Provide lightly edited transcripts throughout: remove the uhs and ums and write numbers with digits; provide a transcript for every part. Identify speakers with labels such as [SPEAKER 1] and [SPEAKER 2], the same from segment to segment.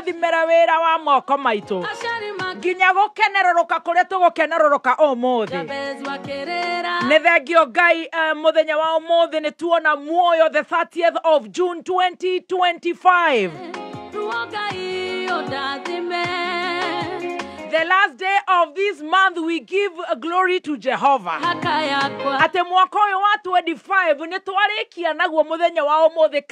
[SPEAKER 1] Ũtũrathimĩre wĩra wa moko maitũ. Nginya gũkenerũrũka kũrĩa tũgũkenerũrũka ũmũthĩ. Nĩ thengio Ngai mũthenya wa ũmũthĩ nĩ tuona muoyo the 30th of June 2025. The last day of this month we give glory to Jehovah. Ate mwaka ũyũ wa 25 nĩ twarĩkia naguo mũthenya wa ũmũthĩ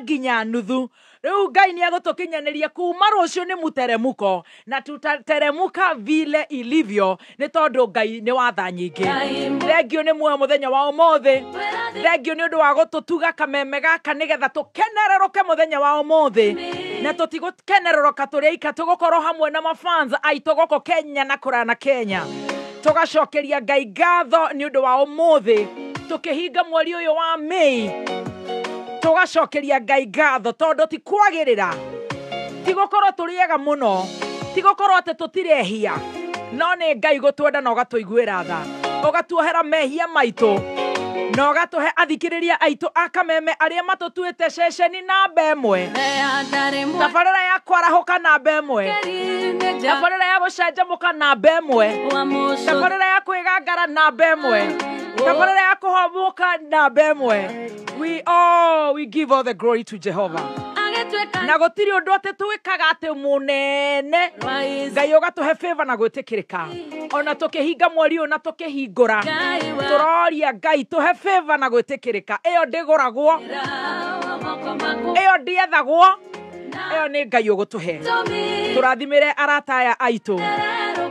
[SPEAKER 1] nginya nuthu. Rĩu Ngai nĩ egũtũkinyanĩria kuma rũciũ nĩ mũteremuko na tutateremuka vile ilivyo nĩ tondũ Ngai nĩ watha nyingĩ. Thengio nĩ muoyo mũthenya wa ũmũthĩ. Thengio nĩ ũndũ wa gũtũtuga kameme gaka nĩgetha tũkenererũke mũthenya wa ũmũthĩ. Na tũtigũkenererũka tũrĩ aika, tũgũkorwo hamwe na mafans aitũ gũkũ Kenya na kũraya na Kenya. Tũgacokeria Ngai ngatho nĩ ũndũ wa ũmũthĩ tũkĩhinga mweri ũyũ wa May. Tũgacokeria Ngai ngatho tondũ ti kwagĩrĩra, ti gũkorwo tũrĩ ega mũno, ti gũkorwo atĩ tũtirehia, no nĩ Ngai gũtwenda na ũgatũiguĩra tha, ũgatuohera mehia maitũ na ũgatũhe athikĩrĩria aitũ a kameme arĩa matũtuĩte ceceni namba ĩmwe, tabarĩra ya kwarahũka namba ĩmwe, tabarĩra ya gũcanjamũka namba ĩmwe, tabarĩra ya kwĩgangara namba ĩmwe, tabarĩra ya kũhomũka namba ĩmwe. We give all the glory to Jehovah. Na gũtirĩ ũndũ atĩ twĩkaga atĩ mũnene, Ngai ũgatũhe favor na gwĩtĩkĩrĩka. Ona tũkĩhinga mweri ũyũ na tũkĩhingũra, tũroria Ngai tũhe favor na gwĩtĩkĩrĩka. Ĩyo ndĩgũragwo, ĩyo ndĩethagwo, ĩyo nĩ Ngai ũgũtũhe. Tũrathimĩre arata aya aitũ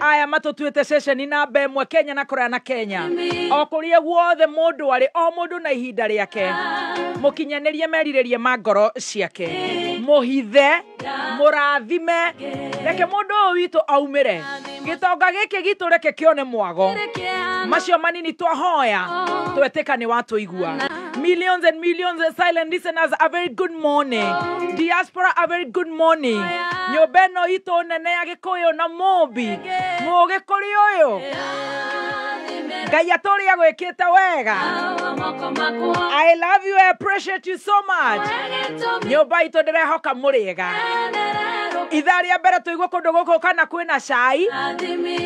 [SPEAKER 1] aya matũtuĩte ceceni namba ĩmwe Kenya na kũraya na Kenya. O kũrĩa guothe mũndũ arĩ, o mũndũ na ihinda rĩake, mũkinyanĩrie merirĩria ma ngoro ciake, mũhithe, mũrathime, reke mũndũ ũyũ witũ aumĩre. Gĩtonga gĩkĩ gitũ reke kĩone mwago. Macio manini twahoya, twetĩka nĩ watũigua. Millions and millions of silent listeners, a very good morning. Diaspora, a very good morning. Nyũmba ĩno itũ nene ya Gĩkũyũ na Mũmbi, mũgĩkũrĩ ũyũ Ngai atũrĩa gwĩkĩte wega. I love you, I appreciate you so much. Nyũmba itũ ndĩrehoka mũrĩega. Ithaa rĩa mbere tũigue kũndũ gũkũ kana kwĩna cai.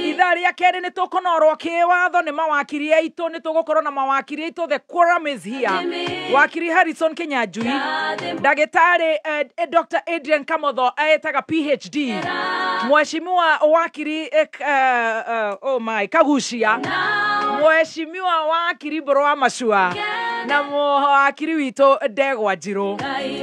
[SPEAKER 1] Ithaa rĩa kerĩ nĩ tũkũnorwo kĩwatho nĩ mawakiri aitũ, nĩ tũgũkorwo na mawakiri aitũ. The quorum is here. Wakiri Harrison Kinyanjui, ndagĩtarĩ Dr. Adrian Kamotho etaga PhD, Mheshimiwa wakiri oh my Kagucia, Mheshimiwa wakiri Mbũrũ wa Macua na wakiri witũ Ndegwa Njirũ,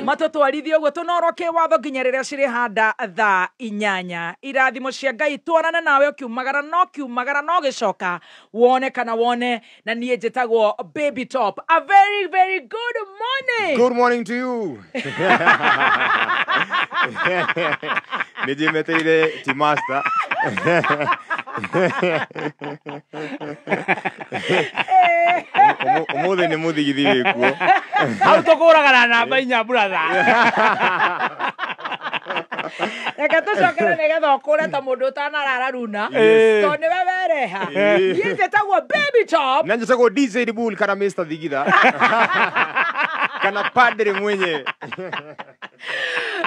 [SPEAKER 1] matũtwarithie ũguo tũnorwo kĩwatho nginya rĩrĩa cirĩhanda thaa 8. Irathimo cia Ngai twarane nawe ũkiumagara no kiumagara no gĩcoka wone kana wone. Na niĩ njĩtagwo Baby Top. A very very good morning.
[SPEAKER 2] Good morning to you. Nĩ njĩmeteire ti master. Ũmũthĩ nĩ mũthigithi wĩkuo.
[SPEAKER 3] Hau tũkũraga na namba 4 brother.
[SPEAKER 1] Reke tũcokere nĩgetha ũkũre ta mũndũ ũtanarara runa, tondũ nĩwe wereha. Niĩ njĩtagwo Baby Top.
[SPEAKER 2] Na njĩtagwo DJ Bull kana Mr. Thigitha. Kana padre mwenyewe.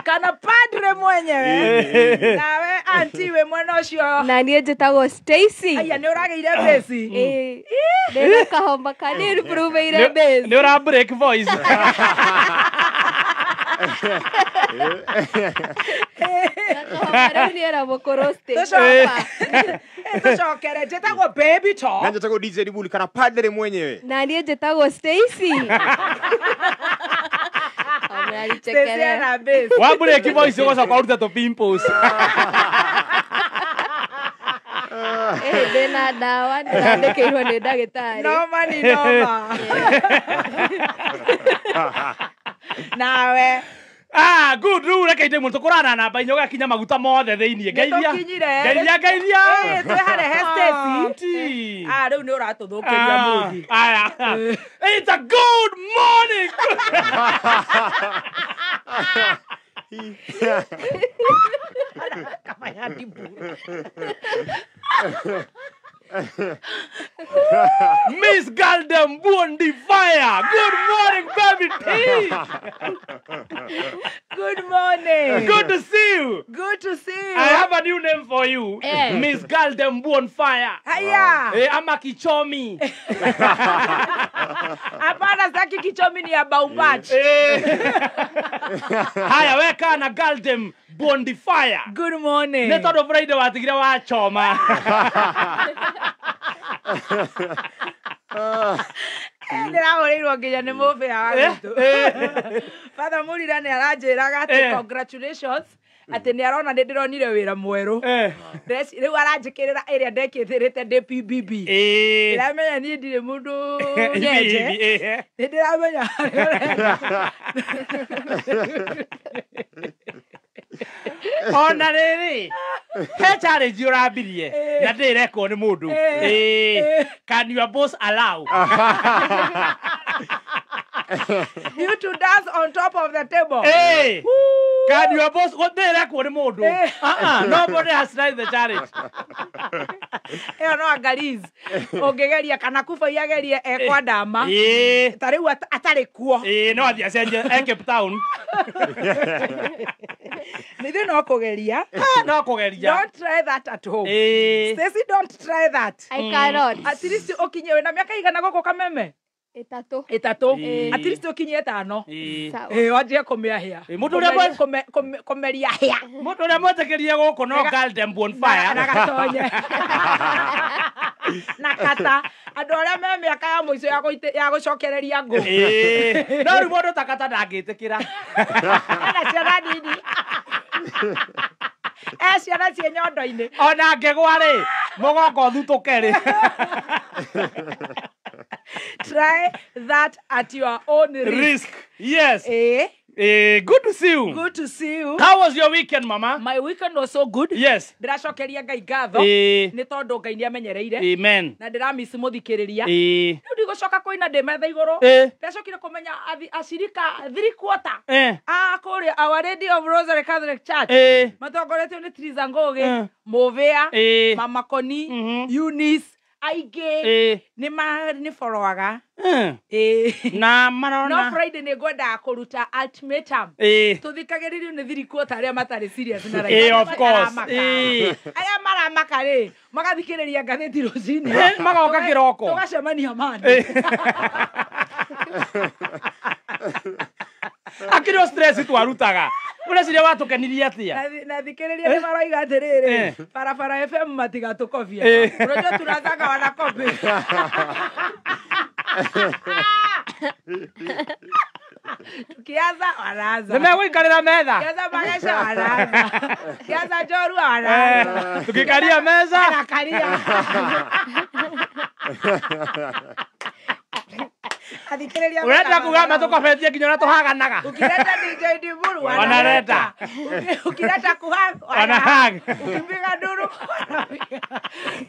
[SPEAKER 1] Kana padre mwenyewe. Nawe auntie we mwena ũcio.
[SPEAKER 4] Na niĩ njĩtagwo Stacy.
[SPEAKER 1] Aya nĩ ũragĩire base.
[SPEAKER 4] Ĩĩ. Ndĩna kahoma kanini improve-ire base.
[SPEAKER 3] Nĩ ũra break voice.
[SPEAKER 1] Tũcokere njĩtagwo Baby Top.
[SPEAKER 2] Na njĩtagwo DJ Bull kana padre mwenyewe.
[SPEAKER 4] Na niĩ njĩtagwo Stacy.
[SPEAKER 3] Wa break voice ũgacoka ũrute tũ pimples.
[SPEAKER 4] Ndĩna ndawa ndĩrandĩkĩirwo nĩ ndagĩtarĩ.
[SPEAKER 1] Noma ni noma. Nawe
[SPEAKER 3] Good rĩu reke ite mũno tũkũrana namba 4 ũgakinya maguta mothe thĩinĩ. Ngeithia. Ngeithia ngeithia.
[SPEAKER 1] Twĩ harĩa he Stacy. Rĩu nĩ ũratũthũkĩria mũndi.
[SPEAKER 3] Aya. It's a good morning. Miss Galdem Buondi Fire. Good morning, baby T.
[SPEAKER 1] Good morning.
[SPEAKER 3] Good to see you.
[SPEAKER 1] Good to see you.
[SPEAKER 3] I have a new name for you. Miss Galdem Buon Fire.
[SPEAKER 1] Haya.
[SPEAKER 3] Ama Kichomi.
[SPEAKER 1] Hapana, sitaki Kichomi, ni ya Baubach.
[SPEAKER 3] Haya, weka na Galdem Buondi Fire.
[SPEAKER 1] Good morning.
[SPEAKER 3] Nĩ tondũ Friday watigire wachoma.
[SPEAKER 1] Ndĩrahũrĩirwo nginya nĩ mũbĩa wa gwitũ. Father Murira nĩ aranjĩraga atĩ congratulations, atĩ nĩ arona nĩ ndĩronire wĩra mwerũ. Rĩu aranjĩkĩrĩra ĩrĩa ndekĩrĩte ndĩ PBB. Ndĩramenya niĩ ndirĩ mũndũ nyenje. Nĩ ndĩramenya harĩa ũrenda.
[SPEAKER 3] Ona rĩrĩ, he challenge ũrambirie na ndĩrekwo nĩ mũndũ. Can your boss allow
[SPEAKER 1] you to dance on top of the table?
[SPEAKER 3] Can your boss ndĩrekwo nĩ mũndũ? Nobody has tried the challenge.
[SPEAKER 1] Ĩyo no angaliz ũngĩgeria kana kuba iagerie ekwandama ta rĩu atarĩ kuo.
[SPEAKER 3] No athiĩ acenjie e Cape Town.
[SPEAKER 1] Nithuĩ no kũgeria.
[SPEAKER 3] No kũgeria.
[SPEAKER 1] Don't try that at home. Stacy, don't try that.
[SPEAKER 4] I cannot.
[SPEAKER 1] At least ũkinye wĩna mĩaka igana gũkũ Kameme?
[SPEAKER 4] Ĩtatũ.
[SPEAKER 1] Ĩtatũ. At least ũkinye ĩtano. Wanjie kũmĩahĩa.
[SPEAKER 3] Mũndũ ũrĩa
[SPEAKER 1] kũmeria hĩa.
[SPEAKER 3] Mũndũ ũrĩa mwetĩkĩrie gũkũ no Galdem Buon Fire.
[SPEAKER 1] Na gatonye. Na kata. Andũ arĩa me mĩaka ya mũico ya gũcokereria ngũ.
[SPEAKER 3] No rĩu mũndũ ta kata ndangĩtĩkĩra.
[SPEAKER 1] Ena ciana nini. Ciana ciĩ nyondo-inĩ.
[SPEAKER 3] Ona angĩgwa rĩ, mũgongo ũthutũke rĩ.
[SPEAKER 1] Try that at your own risk.
[SPEAKER 3] Yes. Good to see you.
[SPEAKER 1] Good to see you.
[SPEAKER 3] How was your weekend, mama?
[SPEAKER 1] My weekend was so good.
[SPEAKER 3] Yes.
[SPEAKER 1] Ndĩracokeria Ngai ngatho. Nĩ tondũ Ngai nĩ amenyereire.
[SPEAKER 3] Amen.
[SPEAKER 1] Na ndĩramiss mũthikĩrĩria. Rĩu ndigũcoka kũina ndĩ metha igũrũ. Ndĩracokire kũmenya acirika 3/4. Kũrĩa Our Lady of Rosary Catholic Church. Matongoretio nĩ Triza Ngũgĩ, Mũbĩa, Mama Koni, Eunice, aingĩ nĩ followaga.
[SPEAKER 3] Na marona.
[SPEAKER 1] No Friday nĩ ngwendaga kũruta ultimatum. Tũthikagĩrĩrio nĩ 3/4 arĩa matarĩ serious na
[SPEAKER 3] raia. Of course.
[SPEAKER 1] Arĩa maramaka rĩ, magathikĩrĩria ngathĩti rũcinĩ.
[SPEAKER 3] Magoka kĩroko.
[SPEAKER 1] Tũgacemania Monday.
[SPEAKER 3] Akĩrĩ o stress twarutaga. Ũreciria watũkenirie atĩa?
[SPEAKER 1] Na thikĩrĩria nĩ maroiga atĩrĩrĩ, Barabara FM matigatũkobia. Unajua tunataka wanakopi. Tukianza wanaanza.
[SPEAKER 3] Nĩmegũikarĩra metha.
[SPEAKER 1] Tukianza magesha wanaanza. Tukianza njorua wanaanza.
[SPEAKER 3] Tukikaria meza.
[SPEAKER 1] Wanakaria. Athikĩrĩria
[SPEAKER 3] Ũrenda kuga matũkobetie nginya ũrĩa tũhaganaga.
[SPEAKER 1] Ukileta DJ Diburu
[SPEAKER 3] wanaleta.
[SPEAKER 1] Ukileta kuhag
[SPEAKER 3] wanahag.
[SPEAKER 1] Ukipiga nduru wanapiga.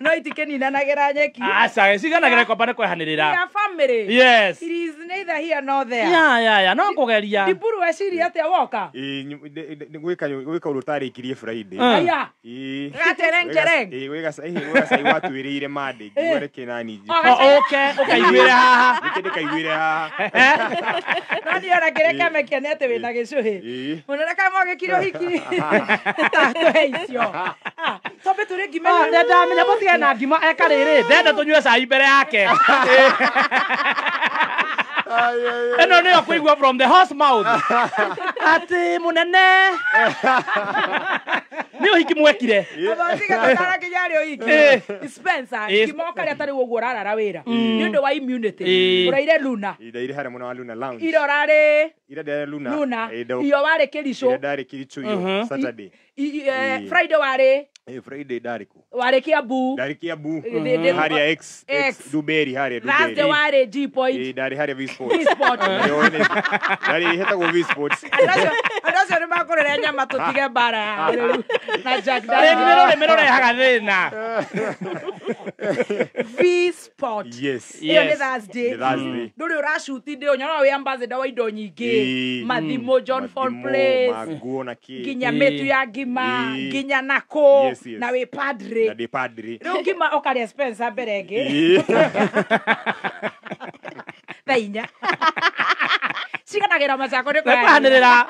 [SPEAKER 1] No itikininanagĩra nyeki.
[SPEAKER 3] Aca, ciganagĩra ikomba nĩ kwehanĩrĩra.
[SPEAKER 1] We are family.
[SPEAKER 3] Yes.
[SPEAKER 1] It is neither here nor there.
[SPEAKER 3] Yeah, no kũgeria.
[SPEAKER 1] Diburu weciria atĩa woka?
[SPEAKER 2] Gwĩka ũndũ ũtarĩkirie Friday.
[SPEAKER 1] Aya. Gatereng tereng.
[SPEAKER 2] Gwĩka cai watwĩrĩire Monday. Ngiuga reke nani.
[SPEAKER 3] Ũke ũkaiguĩre haha.
[SPEAKER 2] Reke ndĩkaiguĩre haha.
[SPEAKER 1] No niĩ ona kĩrĩa kĩamekia nĩ atĩ wĩna gĩcũhĩ. Mũnene kama ũgĩkire ũhiki. Tũhe icio. Twambe tũrĩe ngima.
[SPEAKER 3] Ndamenya mũtige na ngima eka rĩrĩ. Ndenda tũnyue cai mbere yake. Ĩno nĩyo kũigua from the horse mouth. Atĩ mũnene. Nĩ ũhiki mwekire.
[SPEAKER 1] Tiga tũtarakinya harĩ ũhiki. Spencer, ngima ũkarĩa tarĩ ũguo ũrarara wĩra. Nĩ ũndũ wa immunity. Ũraire Luna.
[SPEAKER 2] Ndaire harĩa mwena wa Luna Lounge.
[SPEAKER 1] Ira ũrarĩ
[SPEAKER 2] Ira ndarĩ Luna.
[SPEAKER 1] Luna. Iyo warĩ Kericho.
[SPEAKER 2] Ira ndarĩ Kericho iyo Saturday.
[SPEAKER 1] Friday warĩ
[SPEAKER 2] Friday ndarĩ kũ?
[SPEAKER 1] Warĩ Kiambu.
[SPEAKER 2] Ndarĩ Kiambu. Harĩa X Duberi harĩa Duberi.
[SPEAKER 1] Thursday warĩ G Point.
[SPEAKER 2] Ndarĩ harĩa V Sports.
[SPEAKER 1] V Sports.
[SPEAKER 2] Ndarĩ hetagwo V Sports.
[SPEAKER 1] Andũ Acio nĩ makũrĩre nyama tũtige mbara ya rĩu na Jack
[SPEAKER 3] Rĩngĩ
[SPEAKER 1] Daniel.
[SPEAKER 3] rũrĩmĩ rũrehaga thĩna.
[SPEAKER 1] V Spot.
[SPEAKER 2] Yes.
[SPEAKER 1] Ĩyo nĩ
[SPEAKER 3] Yes.
[SPEAKER 1] Thursday.
[SPEAKER 2] Nĩ Thursday.
[SPEAKER 1] Ndũrĩ ũracuti ndĩ ũnyona wĩ ambassador wa indo nyingĩ.
[SPEAKER 2] Ĩĩ.
[SPEAKER 1] Mathimũ John Ford
[SPEAKER 2] Mathimũ,
[SPEAKER 1] Place.
[SPEAKER 2] manguo na kĩ.
[SPEAKER 1] Nginya
[SPEAKER 3] Ĩĩ.
[SPEAKER 1] mĩtu ya ngima,
[SPEAKER 2] Ĩĩ.
[SPEAKER 1] nginya nako
[SPEAKER 2] Yes, yes.
[SPEAKER 1] na wĩ padre.
[SPEAKER 2] Na ndĩ padre.
[SPEAKER 1] Rĩu ngima ũkarĩa Spencer mbere ĩngĩ.
[SPEAKER 2] Ĩĩ.
[SPEAKER 1] Thaa inya. Ciganagĩra macako nĩ
[SPEAKER 3] Nĩkwanĩrĩra.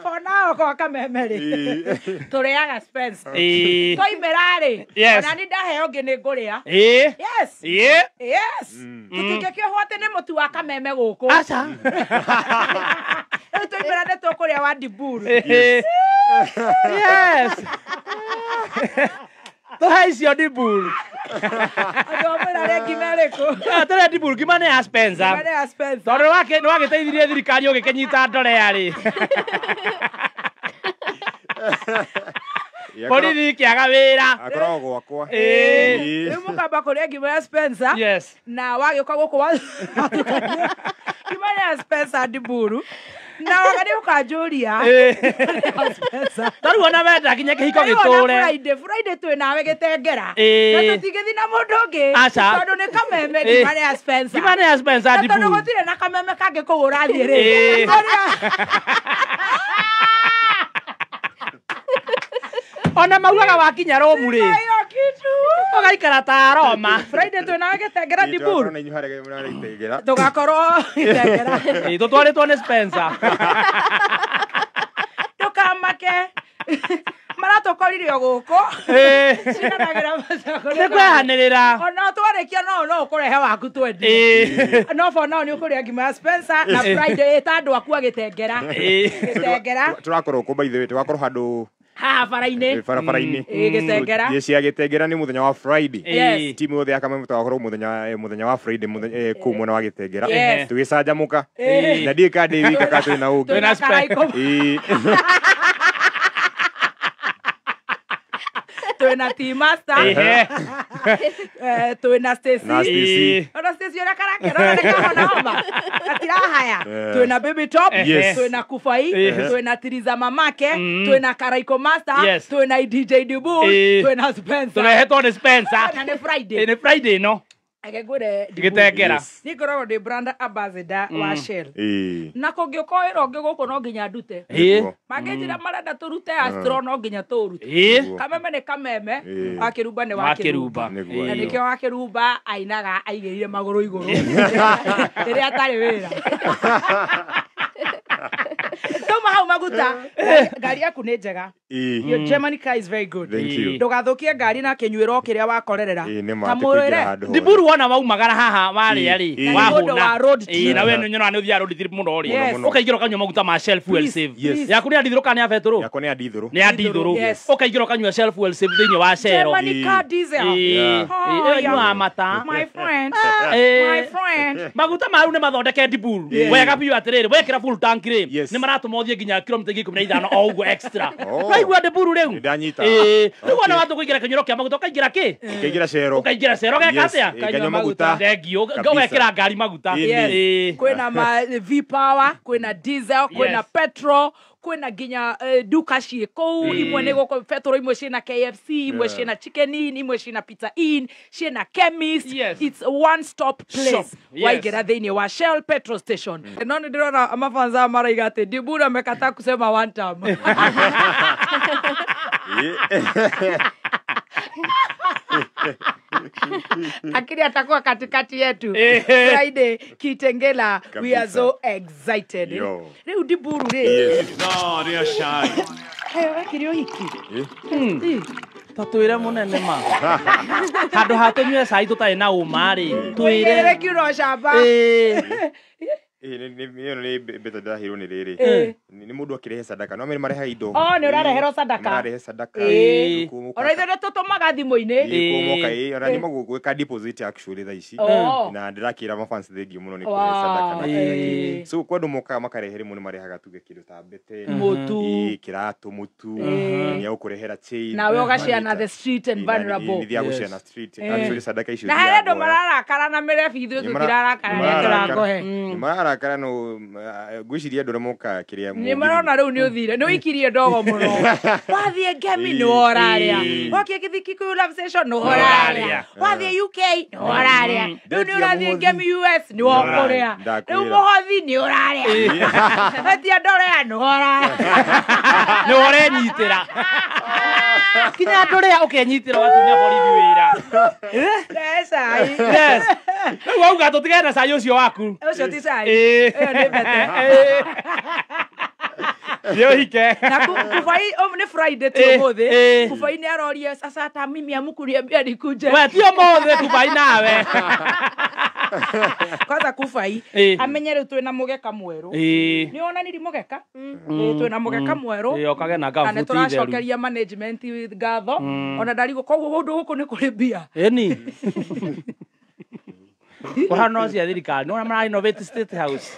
[SPEAKER 1] For now kwa kameme rĩ.
[SPEAKER 2] Ĩĩ.
[SPEAKER 1] Tũrĩaga Spencer.
[SPEAKER 3] Ĩĩ.
[SPEAKER 1] Twaimĩra rĩ.
[SPEAKER 3] Yes.
[SPEAKER 1] Ona ni ndaheo ngĩ nĩ ngũrĩa.
[SPEAKER 3] Ĩĩ.
[SPEAKER 1] Yes.
[SPEAKER 3] Ĩĩ.
[SPEAKER 1] Yes. Tũtingĩkĩohwo atĩ nĩ mũtu wa kameme gũkũ.
[SPEAKER 3] Aca.
[SPEAKER 1] Rĩu twaimĩra nĩ tũkũrĩa wa Diburu.
[SPEAKER 3] Yes. Tũhe icio Diburu.
[SPEAKER 1] Andũ amwĩra rĩa ngima ĩrĩkũ?
[SPEAKER 3] Tũrĩa Diburu ngima nĩ ya Spencer.
[SPEAKER 1] Ngima nĩ ya Spencer.
[SPEAKER 3] Tondũ nĩ wagĩteithirie thirikari ũgĩkĩnyita ndorea rĩ.
[SPEAKER 2] Ĩĩ,
[SPEAKER 3] Borithi ikĩaga wĩra.
[SPEAKER 2] akoragwo gwakwa.
[SPEAKER 3] Ĩĩ.
[SPEAKER 2] Ĩĩ.
[SPEAKER 1] Rĩu mũkamba kũrĩa ngima ya Spencer.
[SPEAKER 3] Yes.
[SPEAKER 1] Na wagĩũka gũkũ watukania ngima nĩ ya Spencer Diburu. Na waga nĩ ũkanjũria. Spencer.
[SPEAKER 3] Tarĩu ona wenda nginya kĩhiko
[SPEAKER 1] Rĩu ona
[SPEAKER 3] gĩtũre.
[SPEAKER 1] Friday, Friday twĩ nawe gĩtengera.
[SPEAKER 3] Ĩĩ.
[SPEAKER 1] Na tũtingĩthiĩ na mũndũ ũngĩ.
[SPEAKER 3] Aca.
[SPEAKER 1] Tondũ nĩ kameme
[SPEAKER 3] Ĩĩ.
[SPEAKER 1] ngima nĩ ya Spencer.
[SPEAKER 3] Ngima nĩ ya Spencer
[SPEAKER 1] Na tondũ
[SPEAKER 3] Diburu.
[SPEAKER 1] gũtirĩ na kameme kangĩ kũu ũrathiĩ rĩ.
[SPEAKER 3] Ĩĩ. Ona maugaga wakinya Rome rĩ.
[SPEAKER 1] Ĩyo kitu.
[SPEAKER 3] Ũgaikara ta Roma.
[SPEAKER 1] Friday twĩ nawe gĩtengera
[SPEAKER 2] Ĩĩ,
[SPEAKER 1] Diburu.
[SPEAKER 2] tũgakorwo na inyuĩ harĩa mũrarĩtengera.
[SPEAKER 1] Tũgakorwo gĩtengera.
[SPEAKER 3] Ĩĩ, tũtwarĩtwo nĩ Spencer.
[SPEAKER 1] Ndũkamake. Maratũkorire o gũkũ.
[SPEAKER 3] Ĩĩ.
[SPEAKER 1] Ciganagĩra macako.
[SPEAKER 3] Nĩ kwehanĩrĩra.
[SPEAKER 1] Ona twarĩkia no ũkũrehe waku twendie.
[SPEAKER 3] Ĩĩ.
[SPEAKER 1] No for now nĩ ũkũrĩa ngima ya Spencer na Friday ĩta andũ aku a gĩtengera.
[SPEAKER 3] Ĩĩ.
[SPEAKER 1] Gĩtengera
[SPEAKER 2] Tũrakorwo kũ by the way, tũgakorwo handũ
[SPEAKER 1] haha bara-inĩ.
[SPEAKER 2] barabara-inĩ.
[SPEAKER 1] Ĩĩ, gĩtengera.
[SPEAKER 2] Yes, ya gĩtengera nĩ mũthenya wa Friday.
[SPEAKER 1] Yes.
[SPEAKER 2] Timu yothe ya Kameme tũgakorwo mũthenya wa Friday kũu mwena wa gĩtengera.
[SPEAKER 1] Yes.
[SPEAKER 2] Tũgĩcanjamũka.
[SPEAKER 3] Ĩĩ.
[SPEAKER 2] Na ndiũĩ kana ndĩ wika kana twĩ na ũngĩ.
[SPEAKER 1] Twĩna
[SPEAKER 3] Twĩna
[SPEAKER 1] Karaiko.
[SPEAKER 2] Ĩĩ.
[SPEAKER 1] Twĩna Tea Master.
[SPEAKER 3] Ĩhĩ.
[SPEAKER 1] Twĩna Stacy.
[SPEAKER 2] Na Stacy.
[SPEAKER 1] Ona Stacy ũrĩa karakena ona nĩ kahona homa. Gatirahaya.
[SPEAKER 2] Eh.
[SPEAKER 1] Twĩna Baby Top.
[SPEAKER 3] Yes.
[SPEAKER 1] Twĩna Kufai.
[SPEAKER 3] Yes.
[SPEAKER 1] Twĩna Tiriza Mamake. Twĩna Karaiko Master.
[SPEAKER 3] Yes.
[SPEAKER 1] Twĩna DJ Dibul.
[SPEAKER 3] Ĩĩ.
[SPEAKER 1] Twĩna Spencer.
[SPEAKER 3] Tũrehetwo nĩ Spencer.
[SPEAKER 1] Na nĩ Friday.
[SPEAKER 3] Ĩĩ, nĩ Friday ĩno.
[SPEAKER 1] Reke ngwĩre Dibul.
[SPEAKER 3] Gĩtengera.
[SPEAKER 2] Yes.
[SPEAKER 1] Niĩ ngoragwo ndĩ brand ambassador wa Shell.
[SPEAKER 2] Ĩĩ.
[SPEAKER 1] Na kũngĩũka wĩra ũngĩ gũkũ no nginya ndute.
[SPEAKER 3] Ĩĩ.
[SPEAKER 2] Nĩguo.
[SPEAKER 1] Mangĩnjĩra marenda tũrute Astro no nginya tũrute.
[SPEAKER 3] Ĩĩ.
[SPEAKER 2] Nĩguo.
[SPEAKER 1] Kameme nĩ kameme.
[SPEAKER 2] Ĩĩ.
[SPEAKER 1] Wakĩrumba nĩ
[SPEAKER 3] Wakĩrumba.
[SPEAKER 1] wakĩrumba.
[SPEAKER 2] Nĩguo.
[SPEAKER 1] Na
[SPEAKER 3] Ĩĩ.
[SPEAKER 1] nĩkĩo wakĩrumba ainaga aigĩrĩire magũrũ igũrũ rĩrĩa atarĩ wĩra. Tuma hau maguta. Ngari yaku nĩ njega.
[SPEAKER 2] Ĩĩ.
[SPEAKER 1] Your Germany car is very good.
[SPEAKER 2] Thank you.
[SPEAKER 1] Ndũgathũkie ngari na kĩnyuĩro kĩrĩa wakorerera.
[SPEAKER 2] Ĩĩ, nĩ ma,
[SPEAKER 1] Ta
[SPEAKER 2] atĩ kũingĩra
[SPEAKER 1] mũrĩre.
[SPEAKER 2] handũ hothe.
[SPEAKER 3] Diburu wona waumagara haha warĩa rĩ
[SPEAKER 2] Ĩĩ.
[SPEAKER 3] wahũna.
[SPEAKER 1] Mũndũ wa road trip.
[SPEAKER 3] Ĩĩ, na we nĩ nyonaga nĩ ũthiaga road trip mũno rĩ.
[SPEAKER 1] Yes.
[SPEAKER 2] Mũno.
[SPEAKER 3] Ũkaingĩra ũkanyua maguta ma Shell Fuel
[SPEAKER 1] Please,
[SPEAKER 3] Save.
[SPEAKER 2] Yes.
[SPEAKER 3] Yaku nĩ ya ndithũrũ kana nĩ ya betũrũ?
[SPEAKER 2] Yakwa nĩ ya ndithũrũ.
[SPEAKER 3] Nĩ ya ndithũrũ.
[SPEAKER 1] Yes.
[SPEAKER 3] Ũkaingĩra ũkanyua Shell Fuel Save thĩinĩ wa Shell.
[SPEAKER 1] Germany car diesel.
[SPEAKER 3] Ĩĩ.
[SPEAKER 2] Yeah.
[SPEAKER 1] Oh,
[SPEAKER 3] Ĩĩ,
[SPEAKER 1] yeah.
[SPEAKER 3] ĩnyuaga mata.
[SPEAKER 1] My friend.
[SPEAKER 3] Ĩĩ.
[SPEAKER 1] My friend.
[SPEAKER 3] Maguta ma rĩu nĩ mathondeke Diburu.
[SPEAKER 2] Yes.
[SPEAKER 3] Wega biũ atĩrĩrĩ, wekĩra full tank rĩ,
[SPEAKER 2] Yes.
[SPEAKER 3] nĩ maratũma ũthiĩ nginya kilomita ingĩ 15 o ũguo extra.
[SPEAKER 2] Oh.
[SPEAKER 3] Waigua Diburu rĩu?
[SPEAKER 2] Nĩ ndanyita.
[SPEAKER 3] Ĩĩ. Rĩu wona
[SPEAKER 2] Okay.
[SPEAKER 3] watũ kũingĩra kĩnyuĩro kĩa maguta ũkaingĩra kĩ?
[SPEAKER 2] Ũkaingĩra cero.
[SPEAKER 3] Ũkaingĩra cero geka
[SPEAKER 2] Yes,
[SPEAKER 3] atĩa?
[SPEAKER 2] ĩĩ, nganyua maguta.
[SPEAKER 3] Thengiũ.
[SPEAKER 2] Kabisa.
[SPEAKER 3] Ũgekĩra ngari maguta.
[SPEAKER 2] Ĩĩ,
[SPEAKER 1] Yes.
[SPEAKER 3] Ĩĩ.
[SPEAKER 1] Kwĩna ma V power, kwĩna diesel, kwĩna
[SPEAKER 3] Yes.
[SPEAKER 1] petrol, kwĩna nginya duka ciĩ kũu, imwe nĩ gũkũ petrol, imwe ciĩna KFC, imwe
[SPEAKER 2] Yeah.
[SPEAKER 1] ciĩna Chicken Inn, imwe ciĩna Pizza Inn, ciĩna chemist.
[SPEAKER 3] Yes.
[SPEAKER 1] It's one stop place.
[SPEAKER 3] Shop. Yes.
[SPEAKER 1] Waingĩra thĩinĩ wa Shell petrol station. No nĩ ndĩrona mafanza maraiga atĩ Dibura amekataa kusema one time.
[SPEAKER 2] Ĩĩ.
[SPEAKER 1] Akili atakuwa katikati yetu.
[SPEAKER 3] Eh.
[SPEAKER 1] Friday Kitengela, we are
[SPEAKER 2] Kabisa.
[SPEAKER 1] so excited.
[SPEAKER 2] Yo.
[SPEAKER 1] Rĩu Diburu rĩ.
[SPEAKER 2] Yes.
[SPEAKER 1] Kaĩ wekire ũhiki?
[SPEAKER 2] Ĩĩ.
[SPEAKER 3] Ta twĩre mũnene ma. Handũ ha tũnyue cai tũtarĩ na ũma rĩ, twĩre.
[SPEAKER 1] Wĩigĩrĩre kiuno camba.
[SPEAKER 3] Ĩĩ.
[SPEAKER 2] Ĩĩ, ĩyo nĩ mbeca ndĩraheirwo nĩ rĩrĩ.
[SPEAKER 1] Ĩĩ.
[SPEAKER 2] Nĩ mũndũ akĩrehe sadaka. No marehaga indo.
[SPEAKER 1] Oh, nĩ ũrareherwo sadaka.
[SPEAKER 2] Mararehe sadaka.
[SPEAKER 1] Ĩĩ.
[SPEAKER 2] Kũmoka-
[SPEAKER 1] Ona ithuĩ nĩ tũtũmaga thimũ-inĩ.
[SPEAKER 2] Ĩĩ, kũmoka, ĩĩ, ona nyuma gwĩka deposit actually thaa ici.
[SPEAKER 1] Oh.
[SPEAKER 2] Na ndĩrakĩra mafans thengiũ mũno nĩ
[SPEAKER 1] Wow.
[SPEAKER 2] kũhe sadaka na kĩ na
[SPEAKER 3] Ĩĩ.
[SPEAKER 2] kĩ. So kwa andũ mokaga makarehe rĩmwe nĩ marehaga tuge kĩndũ ta mbete.
[SPEAKER 1] Mũtu.
[SPEAKER 2] Ĩĩ, kĩratũ, mũtu.
[SPEAKER 1] Ĩĩ.
[SPEAKER 2] Nĩ agũkũrehera chain.
[SPEAKER 1] Nawe ũgaciana the street and vulnerable.
[SPEAKER 2] Nĩ thiaga
[SPEAKER 3] Yes.
[SPEAKER 2] gũciana street.
[SPEAKER 1] Ĩĩ.
[SPEAKER 2] Actually sadaka icio
[SPEAKER 1] Na harĩ andũ
[SPEAKER 2] thiaga kuoya.
[SPEAKER 1] mararakara na mĩrebi, ithuĩ tũtirarakara nĩ tũrakũhe.
[SPEAKER 2] Nĩ mararakara Marakara no ngwĩciria andũ arĩa mokaga kĩrĩa
[SPEAKER 1] Nĩ marona rĩu nĩ ũthire nĩ ũikirie ndogo mũno. Wathiĩ Ngemi nĩ woraria. Wakie Gĩthiki Love Station nĩ woraria. Wathiĩ UK nĩ woraria. Rĩu nĩ ũrathiĩ Ngemi US nĩ wokũrĩa. Rĩu mũhothi nĩ ũrarĩa. Wetia ndorea nĩ woraria.
[SPEAKER 3] Nĩ ũrenyitĩra. Kinya ndorea ũkenyitĩra watunya borithi wĩra.
[SPEAKER 1] Cai.
[SPEAKER 3] Yes. Rĩu wauga tũtigane na cai ũcio waku.
[SPEAKER 1] Ũcio ti cai. Ĩyo nĩ mbete.
[SPEAKER 3] Nĩ ũhike.
[SPEAKER 1] Na kufai nĩ Friday ti ũmũthĩ. Kufai nĩ aroria sasa hata mimi amukuniambia nikuje.
[SPEAKER 3] We ti ũmũthĩ kufai nawe.
[SPEAKER 1] Kwanza kufai amenye rĩu twĩna mũgeka mwerũ. Nĩ wonanirie mũgeka? Twĩna mũgeka mwerũ.
[SPEAKER 3] Ĩ okage na
[SPEAKER 1] Na nĩ
[SPEAKER 3] kambuti theru.
[SPEAKER 1] tũracokeria management ngatho. Ona ndarigwo koguo kũndũ gũkũ nĩ kũrĩ mbia.
[SPEAKER 3] Ĩni. Kũhana cia thirikari nĩ wona mara renovate State House.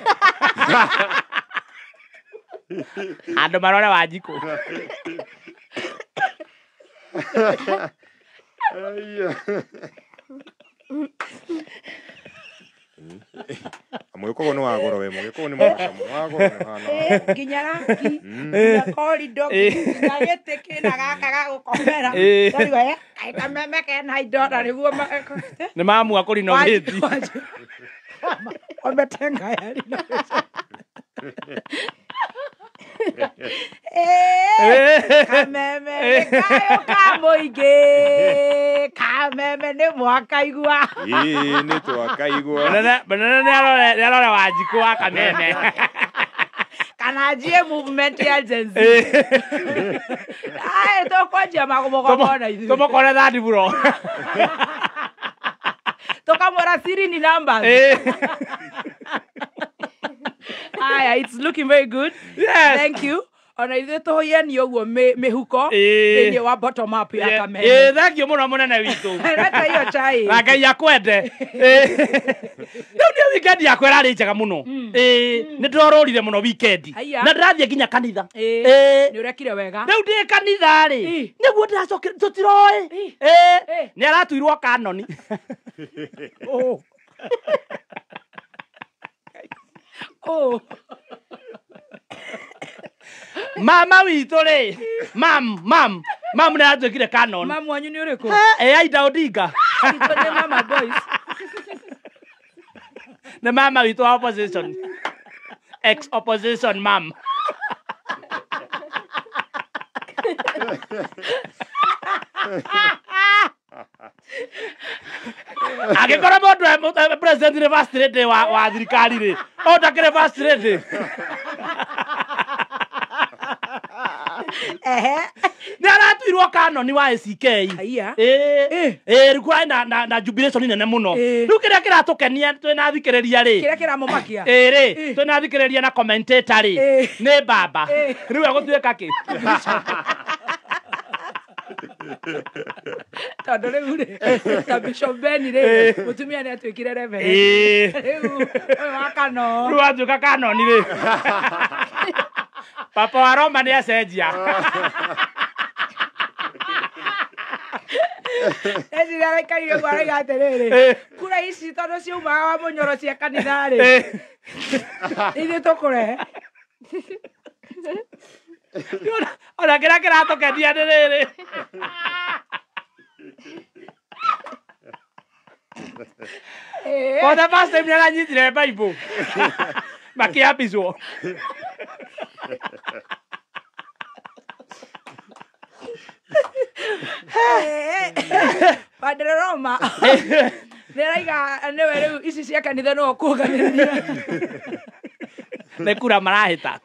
[SPEAKER 3] Andũ marore Wanjikũ.
[SPEAKER 2] Mũgĩkũyũ nĩ wa goro we, mũgĩkũyũ nĩ mũthaka mũno, wa goro nĩ hana.
[SPEAKER 1] Nginya rangi, nginya korido, nginya gĩtĩ kĩna gaka ga gũkomera. Ndarigwo kaĩ kameme kena indo na nĩguo
[SPEAKER 3] Nĩ mamua kũ renovate.
[SPEAKER 1] Wametenga ya renovation. Kameme nĩ kayũ ka mũingĩ. Kameme nĩ mwakaigua.
[SPEAKER 2] Ĩĩ nĩ twakaigua.
[SPEAKER 3] Mũnene nĩ arore Wanjikũ wa kameme.
[SPEAKER 1] Kana anjie movement ya Gen Z. Ai tũkwanjia magomogomona ithuĩ.
[SPEAKER 3] Tũmũkore third floor.
[SPEAKER 1] Tũkamwĩra siri ni numbers. Aya, it's looking very good.
[SPEAKER 3] Yes.
[SPEAKER 1] Thank you. Ona ithuĩ tũhũyani ũguo mĩhuko thĩinĩ wa bottom up ya kameme.
[SPEAKER 3] Ĩ thank you mũno mũnene witũ.
[SPEAKER 1] Leta hiyo chai.
[SPEAKER 3] Na Ngai akwende. Rĩu nĩ weekend yakwa ĩrarĩ njega mũno. Nĩ ndĩrorũrire mũno weekend. Na ndĩrathiĩ nginya kanitha.
[SPEAKER 1] Nĩ ũrekire wega.
[SPEAKER 3] Rĩu ndĩ kanitha rĩ, nĩguo ndĩracokire tũtiroĩ. Nĩ aratuirwo kanoni.
[SPEAKER 1] Oh.
[SPEAKER 3] Mama witũ rĩ, mam mam nĩ aratuĩkire canon.
[SPEAKER 1] Mam wanyu nĩ ũrĩkũ?
[SPEAKER 3] Aida Odinga.
[SPEAKER 1] Itũ nĩ mama boys.
[SPEAKER 3] Nĩ mama witũ wa opposition. Ex opposition mam. Angĩkorwo mũndũ president nĩ first lady wa thirikari rĩ, o ndakĩrĩ first lady. Nĩ aratuirwo kanoni wa ACK. Rĩu kũrarĩ na jubilation nene mũno. Rĩu kĩrĩa kĩratũkenia twĩna thikĩrĩria rĩ,
[SPEAKER 1] Kĩrĩa kĩramũmakia?
[SPEAKER 3] Rĩ, twĩna thikĩrĩria na commentator rĩ, nĩ baba. Rĩu egũtuĩka kĩ?
[SPEAKER 1] Tondũ rĩu rĩ, ta Bishop Ben rĩ, mũtumia nĩ atuĩkire reverend. Rĩu ũyũ wa kano.
[SPEAKER 3] Rĩu atuĩka kanoni rĩ. Papa wa Roma nĩ acenjia.
[SPEAKER 1] Eciria araikarire ũguo arauga atĩrĩrĩ, kura ici tondũ ciaumaga wa mũnyoro cia kanitha rĩ, ithuĩ tũkũrehe.
[SPEAKER 3] Ona kĩrĩa kĩratũkenia nĩ rĩrĩ. For the first time nĩ aranyitire Bible. Makĩambicwo.
[SPEAKER 1] Padre Roma nĩ araiga nĩwe rĩu ici cia kanitha no ũkũganĩrĩria.
[SPEAKER 3] Nĩ kura marahĩta.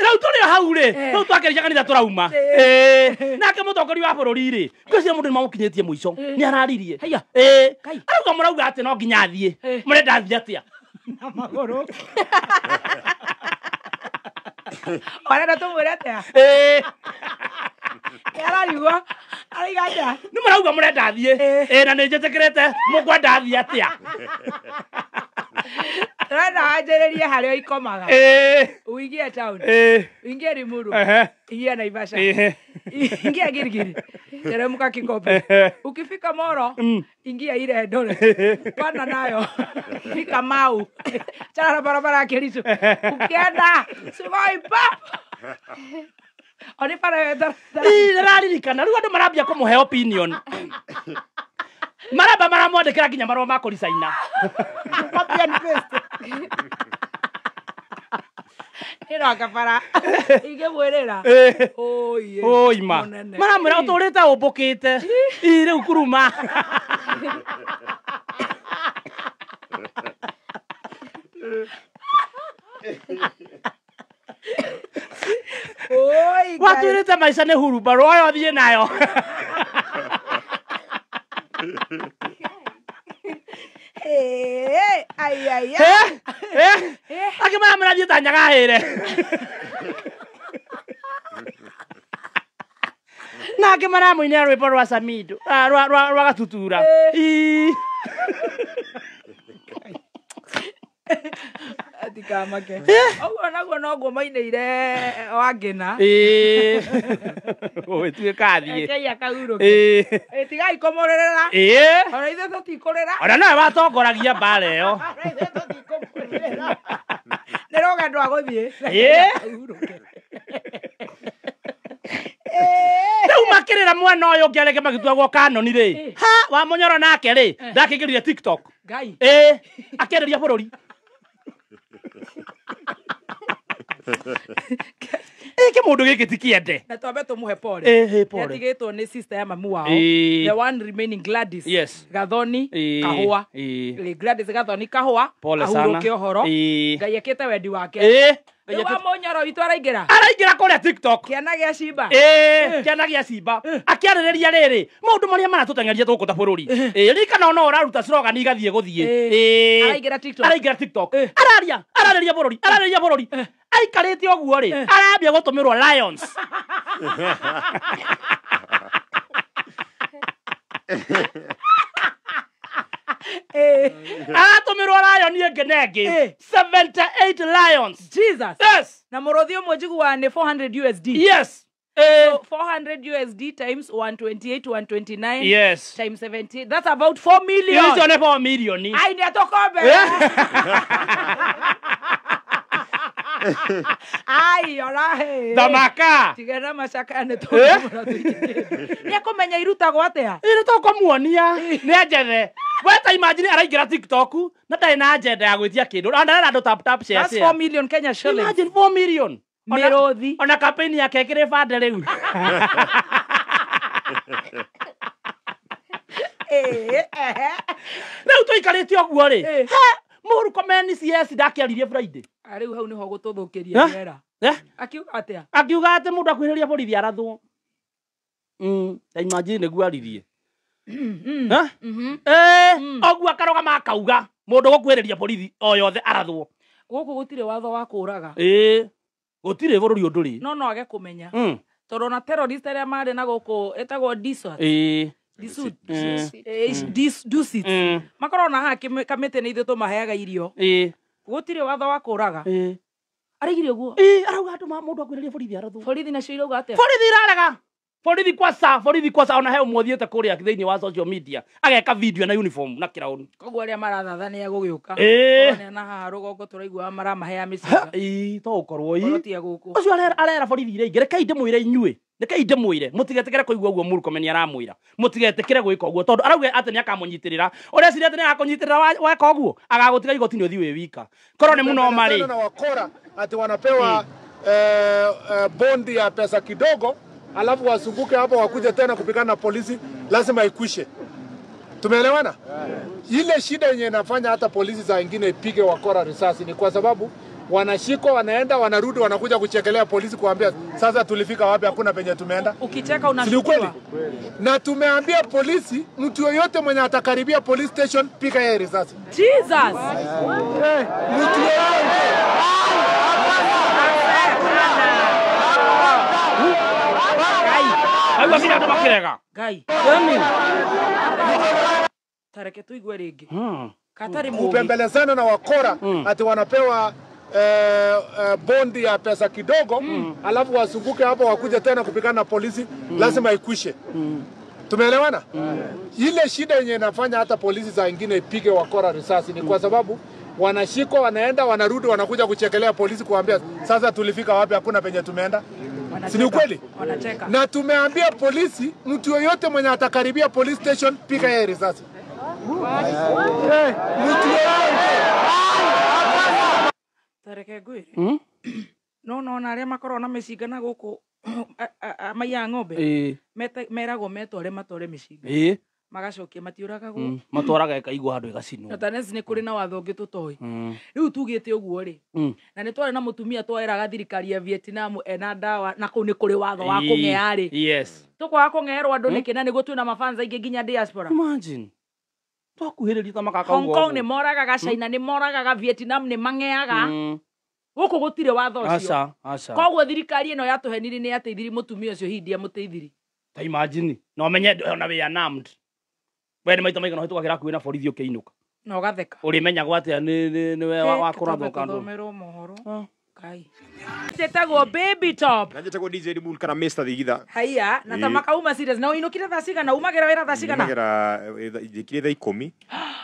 [SPEAKER 3] Rĩu tũrĩ o hau rĩ, rĩu twakĩrĩkia kanitha tũrauma. Nake mũtongoria wa bũrũri rĩ, ngwĩciria mũndũ nĩ mamũkinyĩtie mũico, nĩ araririe. Arauga mũrauga atĩ no nginya athiĩ. Mũrenda athiĩ atĩa?
[SPEAKER 1] Na magũrũ. Ũrenda tũmwĩre atĩa? Nĩ ararigwo, arauga atĩa?
[SPEAKER 3] Nĩ mũrauga mũrenda athiĩ. Na nĩ njĩtĩkĩrĩte mũkwenda athiĩ atĩa?
[SPEAKER 1] Tũrenda wanjĩrĩrie harĩa ikomaga. Uingie town. Uingie Limuru. Ingia Naivasha. Ingia Gilgil. Teremka Kikombe. Ukifika Moro, ingia ile Eldoret. Panda nayo. Fika Mau. Chana na barabara ya Kericho. Ukienda Sugoi pap. Oni para
[SPEAKER 3] Ndĩraririkana rĩu andũ marambia kũmũhe opinion. Maramba maramwandĩkĩra nginya marũa ma kũricaina.
[SPEAKER 1] Copy and paste. Ĩno kabara ingĩmwĩrĩra. Oi.
[SPEAKER 3] Oi ma. Maramwĩra ũtũrĩte ũmbũkĩte. Ĩ rĩu kuruma.
[SPEAKER 1] Oi.
[SPEAKER 3] Watwĩrĩte maica nĩ hurumbarũ oyo thiĩ nayo.
[SPEAKER 1] Ai ai.
[SPEAKER 3] Angĩ maramwĩra thiĩ ta nyagahĩre. Na angĩ maramũinĩra rwĩmbo rwa Samido, rwa Gatutura.
[SPEAKER 1] Atikamake. Ũguo naguo noguo mainĩire Wangĩna.
[SPEAKER 3] Ũgĩtuĩka athiĩ.
[SPEAKER 1] Rekei akahurũke. Tigai kũmũrĩrĩra. Ona ithuĩ tũtikũrĩra.
[SPEAKER 3] Ona nowe watongoragia mbara ĩyo.
[SPEAKER 1] Ona ithuĩ tũtikũmũrĩrĩra. Nĩ rũgendo agũthiĩ. Akahurũke.
[SPEAKER 3] Rĩu makĩrĩra mwena ũyũ ũngĩ arĩa angĩ magĩtuagwo kanoni rĩ. Ha, Wamunyoro nake rĩ, ndakĩingĩrire TikTok.
[SPEAKER 1] Ngai.
[SPEAKER 3] Akĩarĩria bũrũri. Ĩ kĩmũndũ gĩkĩ ti kĩende.
[SPEAKER 1] Na twambe tũmũhe pole.
[SPEAKER 3] Pole.
[SPEAKER 1] Nĩatigĩtwo nĩ sister ya mamu wao. The one remaining Gladys.
[SPEAKER 3] Yes.
[SPEAKER 1] Gathoni Kahũa. Gladys Gathoni Kahũa.
[SPEAKER 3] Pole sana.
[SPEAKER 1] Ahurũke ũhoro. Ngai ekĩte wendi wake. Rĩu Wamunyoro witũ araingĩra.
[SPEAKER 3] Araingĩra kũrĩa TikTok.
[SPEAKER 1] Kĩana gĩa cimba.
[SPEAKER 3] Kĩana gĩa cimba. Akĩarĩrĩria rĩrĩ maũndũ marĩa maratũteng'eria gũkũ ta bũrũri. Ririkana no ũraruta slogan igathiĩ gũthiĩ.
[SPEAKER 1] Araingĩra TikTok.
[SPEAKER 3] Araingĩra TikTok. Araria, ararĩria bũrũri, ararĩria bũrũri. Aikarĩte ũguo rĩ, arambia gũtũmĩrwo lions. Aratũmĩrwo lion ĩngĩ na ĩngĩ. 78 lions.
[SPEAKER 1] Jesus.
[SPEAKER 3] Yes.
[SPEAKER 1] Na mũrũthi ũmwe njiguaga nĩ 400 USD.
[SPEAKER 3] Yes.
[SPEAKER 1] So 400 USD times 128, 129.
[SPEAKER 3] Yes.
[SPEAKER 1] Times 70. That's about 4 million.
[SPEAKER 3] Icio nĩ 4 million.
[SPEAKER 1] Ai nĩ atũkombe. Ai ora he.
[SPEAKER 3] Thamaka.
[SPEAKER 1] Tigana macaka nĩ tũkũmũra tũikĩte. Nĩ akũmenya irutagwo atĩa?
[SPEAKER 3] Ĩ nĩ tũkũmuonia. Nĩ anjethe. Weta imagine araingĩra TikTok na ndarĩ na agenda ya gwĩtia kĩndũ. Na ndarera andũ tap tap share.
[SPEAKER 1] That's 4 million Kenya shillings.
[SPEAKER 3] Imagine 4 million.
[SPEAKER 1] Mĩrũthi.
[SPEAKER 3] Ona campaign yake ĩkĩrĩ bande rĩu. Rĩu tũikarĩte ũguo rĩ. Mũrũkomeni CS ndakĩaririe Friday.
[SPEAKER 1] Rĩu hau nĩho gũtũthũkĩria rĩera. Akiuga atĩa?
[SPEAKER 3] Akiuga atĩ mũndũ akuhĩrĩria borithi arathwo. Ta imagine nĩguo aririe. Ũguo akarũgama akauga mũndũ gũkuhĩrĩria borithi o yothe arathwo.
[SPEAKER 1] Gũkũ gũtirĩ watho wa kũũraga.
[SPEAKER 3] Gũtirĩ bũrũri ũndũ rĩ.
[SPEAKER 1] No age kũmenya. Tondũ ona terrorist arĩa marĩ na gũkũ ĩtagwo DSWAT. Dusit. Makorwo na haha kamĩtĩ nĩ ithuĩ tũmaheaga irio. Gũtirĩ watho wa kũũraga. Araigire ũguo.
[SPEAKER 3] Arauga andũ mũndũ akuhĩrĩria borithi arathwo.
[SPEAKER 1] Borithi nacio irauga atĩa?
[SPEAKER 3] Borithi irarega. Borithi kwasa, borithi kwasa ona he ũmwe ũthiĩte kũrĩa thĩinĩ wa social media ageka video na uniform na kĩraũni.
[SPEAKER 1] Koguo arĩa marathatha nĩ agũgĩũka. Na haha rũgongo tũraiguaga maramaheaga mĩcinga.
[SPEAKER 3] To gũkorwo
[SPEAKER 1] Korwo ti a gũkũ.
[SPEAKER 3] Ũcio arera borithi iria ingĩ, rekei ndĩmwĩre inyuĩ. Rekei ndĩmwĩre mũtigetĩkĩre kũigua ũguo Murkomen aramwĩra. Mũtigetĩkĩre gwĩka ũguo tondũ arauga atĩ nĩ akamũnyitĩrĩra. Ũreciria atĩ nĩ agakũnyitĩrĩra weka ũguo agagũtiga igoti-inĩ ũthiĩ wĩ wika. Korwo nĩ mũno marĩ.
[SPEAKER 5] Na wakora atĩ wanapewa bondi ya pesa kidogo alafu wasunguke hapo wakuje tena kupigana na polisi, lazima ikwishe. Tumeelewana? Ile shida yenye inafanya hata polisi za wengine ipige wakora risasi ni kwa sababu wanashikwa, wanaenda, wanarudi, wanakuja kuchekelea polisi kuambia sasa tulifika wapi, hakuna penye tumeenda.
[SPEAKER 1] Ukicheka unashikwa.
[SPEAKER 5] Na tumeambia polisi mtu yoyote mwenye atakaribia police station piga yeye risasi.
[SPEAKER 1] Jesus.
[SPEAKER 5] Mtu yoyote.
[SPEAKER 1] Ngai. Tareke tuigue rĩngĩ. Katarĩ mũũgĩ.
[SPEAKER 5] Kupembelezana na wakora ati wanapewa bondi ya pesa kidogo, alafu wasunguke hapo wakuje tena kupigana na polisi, lazima ikwishe. Tumeelewana? Ile shida yenye inafanya hata polisi za ingine ipige wakora risasi ni kwa sababu wanashikwa, wanaenda, wanarudi, wanakuja kuchekelea polisi kuambia sasa tulifika wapi, hakuna penye tumeenda. Si ni ukweli?
[SPEAKER 1] Wanacheka.
[SPEAKER 5] Na tumeambia polisi, mtu yoyote mwenye atakaribia police station, piga yeye risasi. Mtu yoyote.
[SPEAKER 1] Tareke ngwire. No no na aria makoragwo na mĩcinga na gũkũ maiyaga ng'ombe meragwo metware matware mĩcinga magacokia matiũragagwo
[SPEAKER 3] matwaraga ĩkaigwo handũ ĩgacinwo.
[SPEAKER 1] Na tanesi nĩ kũrĩ na watho ũngĩ tũtoĩ. Rĩu tugĩte ũguo rĩ, na nĩ twarĩ na mũtumia twaĩraga thirikari ya Vietnam ena ndawa na kũu nĩ kũrĩ watho wa kũng'ea rĩ.
[SPEAKER 3] Yes.
[SPEAKER 1] Tũkwaga kũng'eerwo andũ nĩkĩ na nĩguo twĩna mafanza aingĩ nginya diaspora.
[SPEAKER 3] Imagine. Twakuhĩrĩria ta makaka
[SPEAKER 1] Hong Kong nĩ moragaga, China nĩ moragaga, Vietnam nĩ mang'eaga. Gũkũ gũtirĩ watho ũcio.
[SPEAKER 3] Aca, aca.
[SPEAKER 1] Koguo thirikari ĩno yatũhenirie nĩ yateithirie mũtumia ũcio hihi ndiamũteithirie.
[SPEAKER 3] Ta imagine. No menye ona we are armed. We nĩ maita maigana ũhĩtũkagĩra hakuhĩ na borithi ũkĩinũka.
[SPEAKER 1] Na ũgatheka.
[SPEAKER 3] Ũrĩmenyagwo atĩa nĩ we wakũrathwo kandũ.
[SPEAKER 1] Tũthomerwo mohoro. Kai. Njĩtagwo Baby Top.
[SPEAKER 2] Na njĩtagwo DJ Dibul kana Mr. Thigitha.
[SPEAKER 1] Haiya, na ta makauma serious. Na ũinũkire thaa cigana? Umagĩra wĩra thaa cigana?
[SPEAKER 2] Umagĩra njĩkire thaa 10.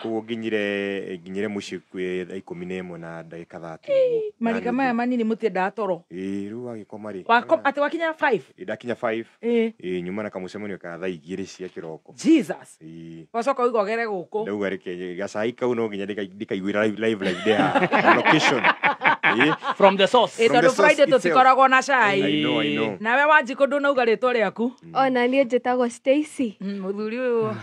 [SPEAKER 2] Koguo nginyire mũciĩ kwĩ thaa 11 na ndagĩka 30.
[SPEAKER 1] Marika maya manini mũtiendaga toro.
[SPEAKER 2] Ĩĩ, rĩu wagĩkoma rĩ.
[SPEAKER 1] Atĩ wakinya 5?
[SPEAKER 2] Ndakinya 5. Ĩĩ, nyuma na kamũcemanio ka thaa 2 cia kĩroko.
[SPEAKER 1] Jesus.
[SPEAKER 2] Ĩĩ.
[SPEAKER 1] Wacoka ũiga ũgere gũkũ.
[SPEAKER 2] Ndauga reke gacai kau no nginya ndĩkaiguĩra live live there location.
[SPEAKER 3] From the source.
[SPEAKER 1] Tondũ Friday tũtikoragwo na cai.
[SPEAKER 2] I know, I know.
[SPEAKER 1] Nawe Wanjikũ ndũnauga rĩtwa rĩaku.
[SPEAKER 4] Ona niĩ njĩtagwo Stacy.
[SPEAKER 1] Mũthuri ũyũ.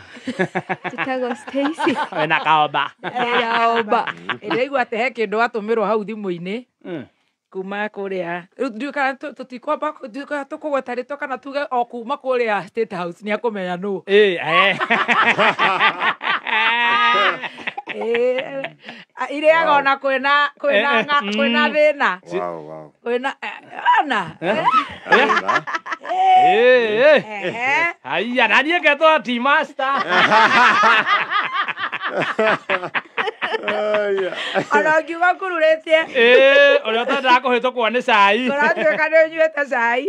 [SPEAKER 4] Njĩtagwo Stacy.
[SPEAKER 3] Wĩna kaomba.
[SPEAKER 4] Kaomba.
[SPEAKER 1] Ndĩraigua atĩ he kĩndũ watũmĩrwo hau thimũ-inĩ. Kuma kũrĩa. Rĩu ndiũĩ kana tũtikwamba ndiũĩ kana tũkũgweta rĩtwa kana tuge o kuma kũrĩa State House nĩ akũmenya nũ. Irĩaga ona kwĩna kwĩna thĩna.
[SPEAKER 2] Wow, wow.
[SPEAKER 1] Kwĩna ana.
[SPEAKER 3] Haiya, na niĩ ngetwo Tea Master.
[SPEAKER 1] Ona ũngiuga ngururĩtie.
[SPEAKER 3] Ũrĩa ũtendaga kũhĩtũkwo nĩ cai.
[SPEAKER 1] Kũratuĩka nĩ ũnyuĩte cai.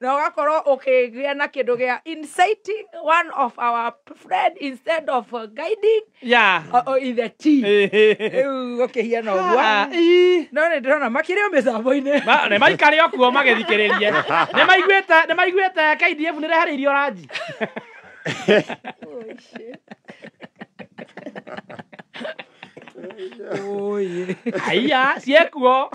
[SPEAKER 1] Na ũgakorwo ũkĩgĩa na kĩndũ gĩa inciting one of our friend instead of guiding.
[SPEAKER 3] Yeah.
[SPEAKER 1] Or in the tea. Rĩu gũkĩhiana ũguo. No nĩ ndĩrona makĩrĩ o mĩtambo-inĩ.
[SPEAKER 3] Nĩ maikare o kuo magĩthikĩrĩrie. Nĩ maiguĩte KDF nĩ rehereirio ranji. Aiya, ciekuo.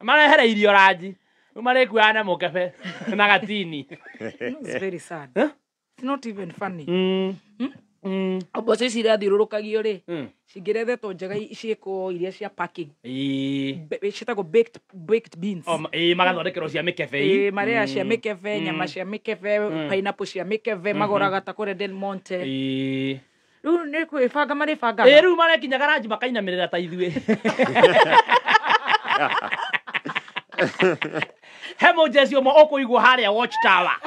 [SPEAKER 3] Marehereirio ranji. Rĩu marĩkuaga na mũkebe na gatini.
[SPEAKER 1] It's very sad. It's not even funny. Mboco ici irathiũrũrũkagio rĩ, cingĩrethetwo njega ciĩkwo iria cia packing. Ciĩtagwo baked beans.
[SPEAKER 3] Magathondekerwo cia mĩkebe.
[SPEAKER 1] Marĩa cia mĩkebe, nyama cia mĩkebe, pineapple cia mĩkebe, magoraga ta kũrĩa Del Monte. Rĩu nĩ kwĩbanga marĩbangaga.
[SPEAKER 3] Rĩu marekinya garage makainamĩrĩra ta ithuĩ. He mũjeci ũmwe ũkũigwo harĩa Watch Tower.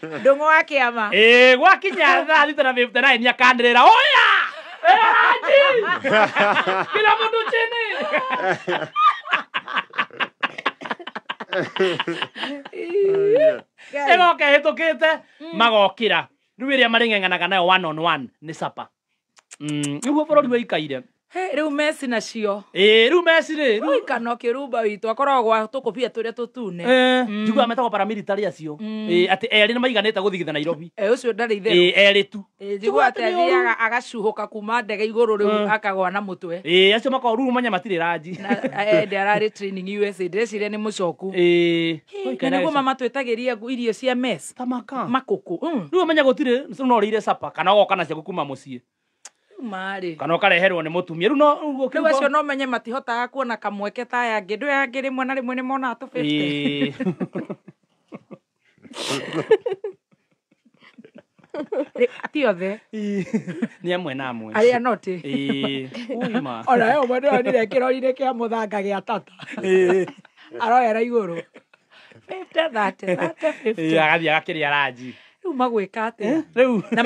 [SPEAKER 1] Ndũng'ũ wa kĩama.
[SPEAKER 3] Gwakinya thaa 6:59 nĩakanĩrĩra oya! Ranji! Kila mũndũ chini! Ĩgoka ĩhĩtũkĩte magokĩra. Rĩu ĩrĩa marĩng'eng'anaga nayo one on one nĩ sapa. Nĩguo bũrũri wĩikaire.
[SPEAKER 1] Rĩu Messi nacio.
[SPEAKER 3] Rĩu Messi rĩ.
[SPEAKER 1] Rĩu kana kĩrumba witũ akoragwo gwa tũkũbia tũrĩa tũtune.
[SPEAKER 3] Njiguaga metagwo paramilitary acio. Atĩ erĩ nĩ maiganĩte gũthigitha Nairobi.
[SPEAKER 1] Ũcio ndarĩ itherũ.
[SPEAKER 3] Erĩ tu.
[SPEAKER 1] Njiguaga atĩ athiaga agacuhũka kuma ndege igũrũ rĩu akagwa na mũtwe.
[SPEAKER 3] Acio makoragwo rĩu manya matirĩ ranji.
[SPEAKER 1] Ndĩ ararĩ training USA ndĩreciria nĩ mũcoku. Na nĩguo mama twĩtagĩria irio cia mess.
[SPEAKER 3] Tamaka.
[SPEAKER 1] Makũkũ.
[SPEAKER 3] Rĩu ũmenye gũtirĩ no ũrĩire sapa kana ũgoka nacio kuma mũciĩ.
[SPEAKER 1] Marĩ.
[SPEAKER 3] Kana ũkareherwo nĩ mũtumia. Rĩu no
[SPEAKER 1] rĩu acio no menye matihotaga kuona kamweke ta aya angĩ. Ndũĩ angĩ rĩmwe na rĩmwe nĩ monaga tũ 50. Ti othe.
[SPEAKER 3] Nĩ amwe na amwe.
[SPEAKER 1] Arĩa notĩ.
[SPEAKER 3] Uima.
[SPEAKER 1] Ona he ũmwe ndĩronire kĩrori-inĩ kĩa mũthanga gĩa tata. Aroera igũrũ. 50, 30, 30, 50.
[SPEAKER 3] Agathiĩ agakĩrĩa ranji.
[SPEAKER 1] Rĩu Rĩu magwĩka atĩa?
[SPEAKER 3] Rĩu
[SPEAKER 1] Na